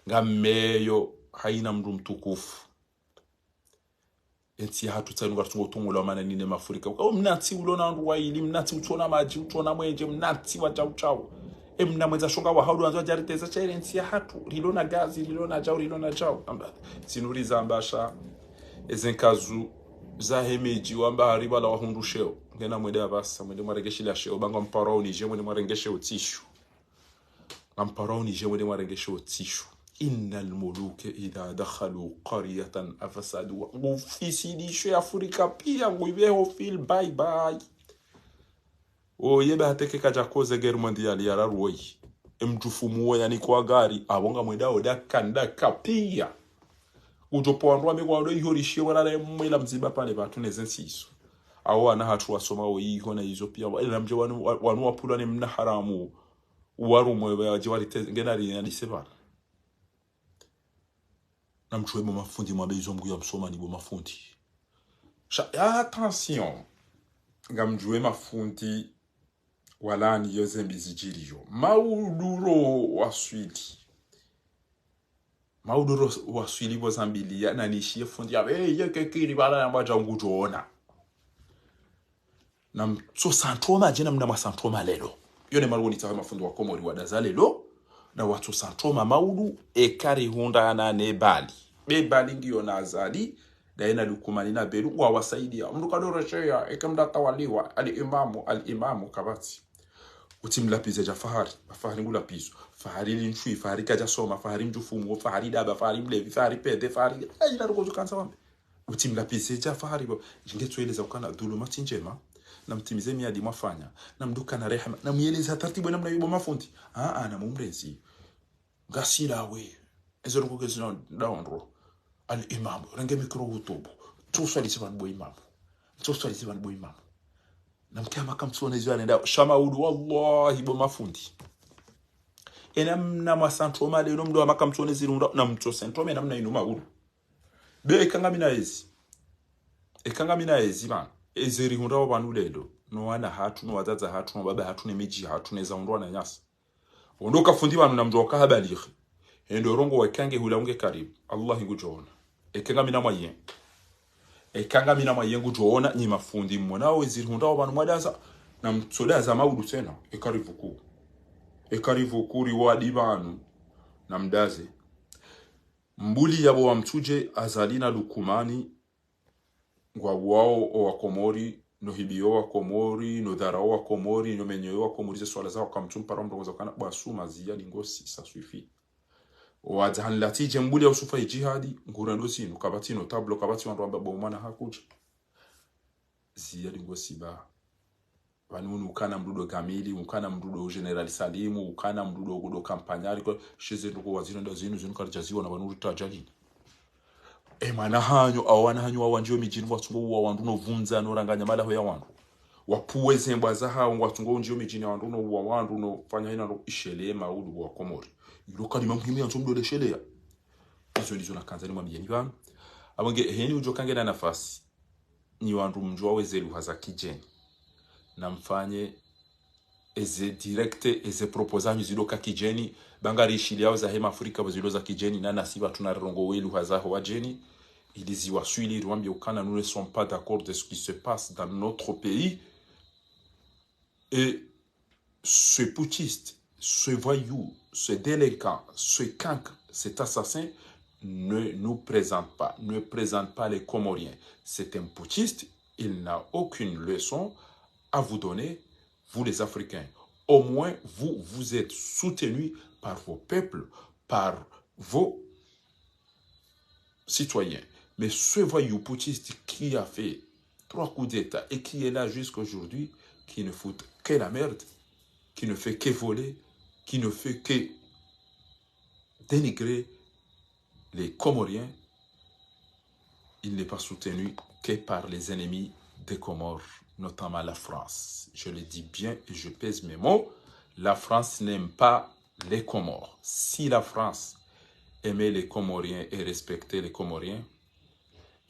Ngammeyo, hayina mndru mtukufu. Entsi yahatru tsanu ngaritsungo tongola wa mana nine mafurika. Uka, o mnantsi ulo na wandru wayili, mnantsi utsona madji, utsona mwenje, mnantsi wa djau djau. E mna mwendza shonga wa haudu wandzo wadjariteza sha yele ntsi yahatru. Rilo na gazi, rilo na djau, rilo na djau. Amba, zinu rizamba sha. Eze nkazu zahe midji wamba hari pvala wahundru sheo. Ngena mwende apvasa, mwende mwarengeshe la sheo. Ba ngamparo unije, mwende mwarengeshe utsishu. Ngamparo unije mwende mwarengeshe utsishu. إن الملوك إذا دخلوا قرية أفسدوها. Ngufisidisho ya Afrika piya, nguipveho fil bye bye. Oye ba hateke kadja koze guerre mondiale ya raru woyi. Emdjufu muwo yani kwa gari, apvo ngamwenda oda kanda kapiya. Udjo po wandru wame kwa odo ihorishe wala le mwela mziba pvale pvatsu neze ntsiso. Awo wana hatru wasoma wo iho na izo pia. Wa-, ila mdje wanu, wa-, wanu wapvulwa ne mna haramu. Uwarumwe wa-, dje wariteze, ngena ri-, na lise pvanu. Namdjuwe bo mafundi, mwambe izo Mngu yamsomani bo mafundi. Sha, attention. Ngamdjuwe mafundi, walani yo zembi zidjiriyo. Mauduro waswili. Mauduro waswili bo zambiliya, na nishiye fundi ya, eh, ye kekiri bala ya mbaja ngudjoona. Namtso santoma dje namna mwasantoma lelo. Yo ne marugo nitsaha mafundi wa Komori wadaza lelo, na watso santoma maudu, eka rihundrana ne Bali. Be Bali ngiyo na Azali, daye na Lukumani na Belu, wa wasaidia. Mndru kadoro sheya, eka mndru atawaliwa, al imamu, al imamu, kapvatsi. Utsi mlapvize dja Fahari, Fahari ngulapvizo. Fahari linshwi, Fahari kadjasoma, Fahari mdjufumu, Fahari daba, Fahari mlevi, Fahari pede, Fahari, eh, ila ruko zukandza wambe. Utsi mlapvize dja Fahari bo. Djinge tsoeleza ukana dhuluma tsi ndjema. Namtimize miadi mwafanya. Namdukana rehema. Namueleza taratibu namna yo bo mafundi. Ah, ah, namumrezi. Ngasi lawe. Ezo ruko kezi na daondro. Al imamu. Renge mikro hutubu. Tso swali si pvanu bo imamu. Tso swali si pvanu bo imamu. Namke hama kamtsone ziwa nenda. Sha maudu wallahi bo mafundi. Ena mna mwasantoma lelo mndru hama kamtsone zirihundra. Namtso santome namna inu maudu. Be eka ngamina ezi. Eka ngamina ezi, man. Ezi rihundra wa pvanu lelo. No wana hatru, no wadzadze hatru, no baba hatru, ne midji hatru, ne za hundrwa na nyasi. Ondo ka fundi pvanu namdjo ka habalighi. Endo rongowa eka nge hula unge karibu. Allah ngudjoona. Eka ngamina moyen. Eka ngamina moyen ngudjoona, nyi mafundi mwona wo ezi rihundra wa pvanu mwadaza. Namtso daza maudu tsena. Eka rivuku. Eka rivuku riwadi pvanu. Namdaze. Mbuli yabo wamtsudje Azali na Lukumani, ngwawao owa Komori, no hibiyo wa Komori, no dharau wa Komori, no menyeyo wa Komori, ze swala zawo kamtsu mpara mrongoza kana bwasuma ziya lingosi, ça suffit. Owadza hanlatidje mbuli ya Usufa Idjihadi, ngurendo zinu, kapvatsi no tablo, kapvatsi wandru wamba bo mwana hakudja. Ziya lingosi ba. Pvanu unu ukana mndru ndo Gamili, ukana mndru ndo General Salimu, ukana mndru ndo, ndo Kampanyari, kwa, she ze ndrongoo wazinu nda zinu, zinu karidjaziona, pvanu uri tajalini. E mwana hanyu, awo wana hanyu, awo wandjiyo midjini, ngwatsungo uwa wandru no vundza, no ranganya malaho ya wandru. Wapvuwe ze mbwa zahawo, ngwatsungo undjiyo midjini ya wandru, no uwa wandru, no fanya hina, no isheleya maudu wa Komori. Ilo kalima muhimu yandzo mndru lesheleya. Izo ndizo nakandza nimwambiyeni pvanu. Apvo nge, heni udjo ka ngena nafasi. Nyi wandru mdjuwao eze lugha za kidjeni. Namfanye eze direct, eze propos zanyu zidoka kidjeni, ba ngarishiliyao za hema Afrika pvo zido za kidjeni, na nasi pvatsu narirongowe lugha zaho wadjeni, ili ziwaswili, riwambiye ukana, nous ne sommes pas d'accord de ce qui se passe dans notre pays. Et ce putschiste, ce voyou, ce délinquant, ce cancre, cet assassin ne nous présente pas, ne présente pas les Comoriens. C'est un putschiste, il n'a aucune leçon à vous donner, vous les Africains. Au moins, vous, vous êtes soutenus par vos peuples, par vos citoyens. Mais ce voyou putschiste qui a fait trois coups d'État et qui est là jusqu'aujourd'hui, qui ne fout que la merde, qui ne fait que voler, qui ne fait que dénigrer les Comoriens, il n'est pas soutenu que par les ennemis des Comores, notamment la France. Je le dis bien et je pèse mes mots, la France n'aime pas les Comores. Si la France aimait les Comoriens et respectait les Comoriens,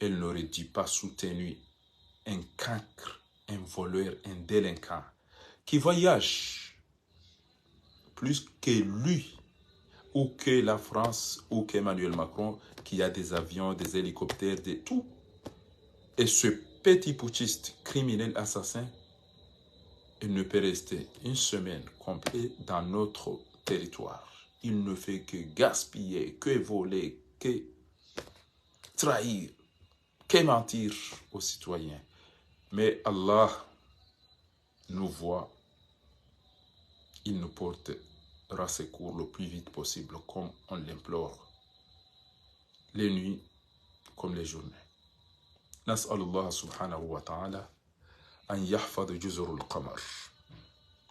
elle n'aurait dû pas soutenir un cancre, un voleur, un délinquant qui voyage plus que lui, ou que la France, ou qu'Emmanuel Macron, qui a des avions, des hélicoptères, de tout. Et ce petit putschiste, criminel, assassin, il ne peut rester une semaine complète dans notre territoire. Il ne fait que gaspiller, que voler, que trahir, que mentir aux citoyens. Mais Allah nous voit, il nous portera secours le plus vite possible, comme on l'implore, les nuits comme les journées. نسأل الله سبحانه وتعالى أن يحفظ جزر القمر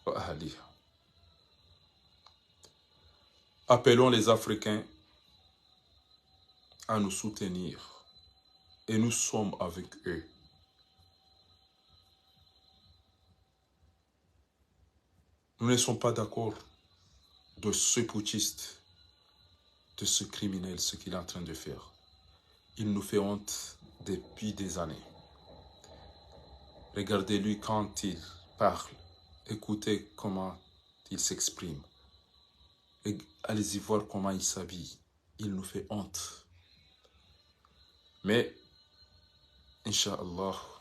وأهلها. Appelons les Africains à nous soutenir. Et nous sommes avec eux. Nous ne sommes pas d'accord de ce putschiste, de ce criminel, ce qu'il est en train de faire. Il nous fait honte depuis des années. Regardez-lui quand il parle. Écoutez comment il s'exprime. Et allez-y voir comment il s'habille. Il nous fait honte. Mais, Inch'Allah,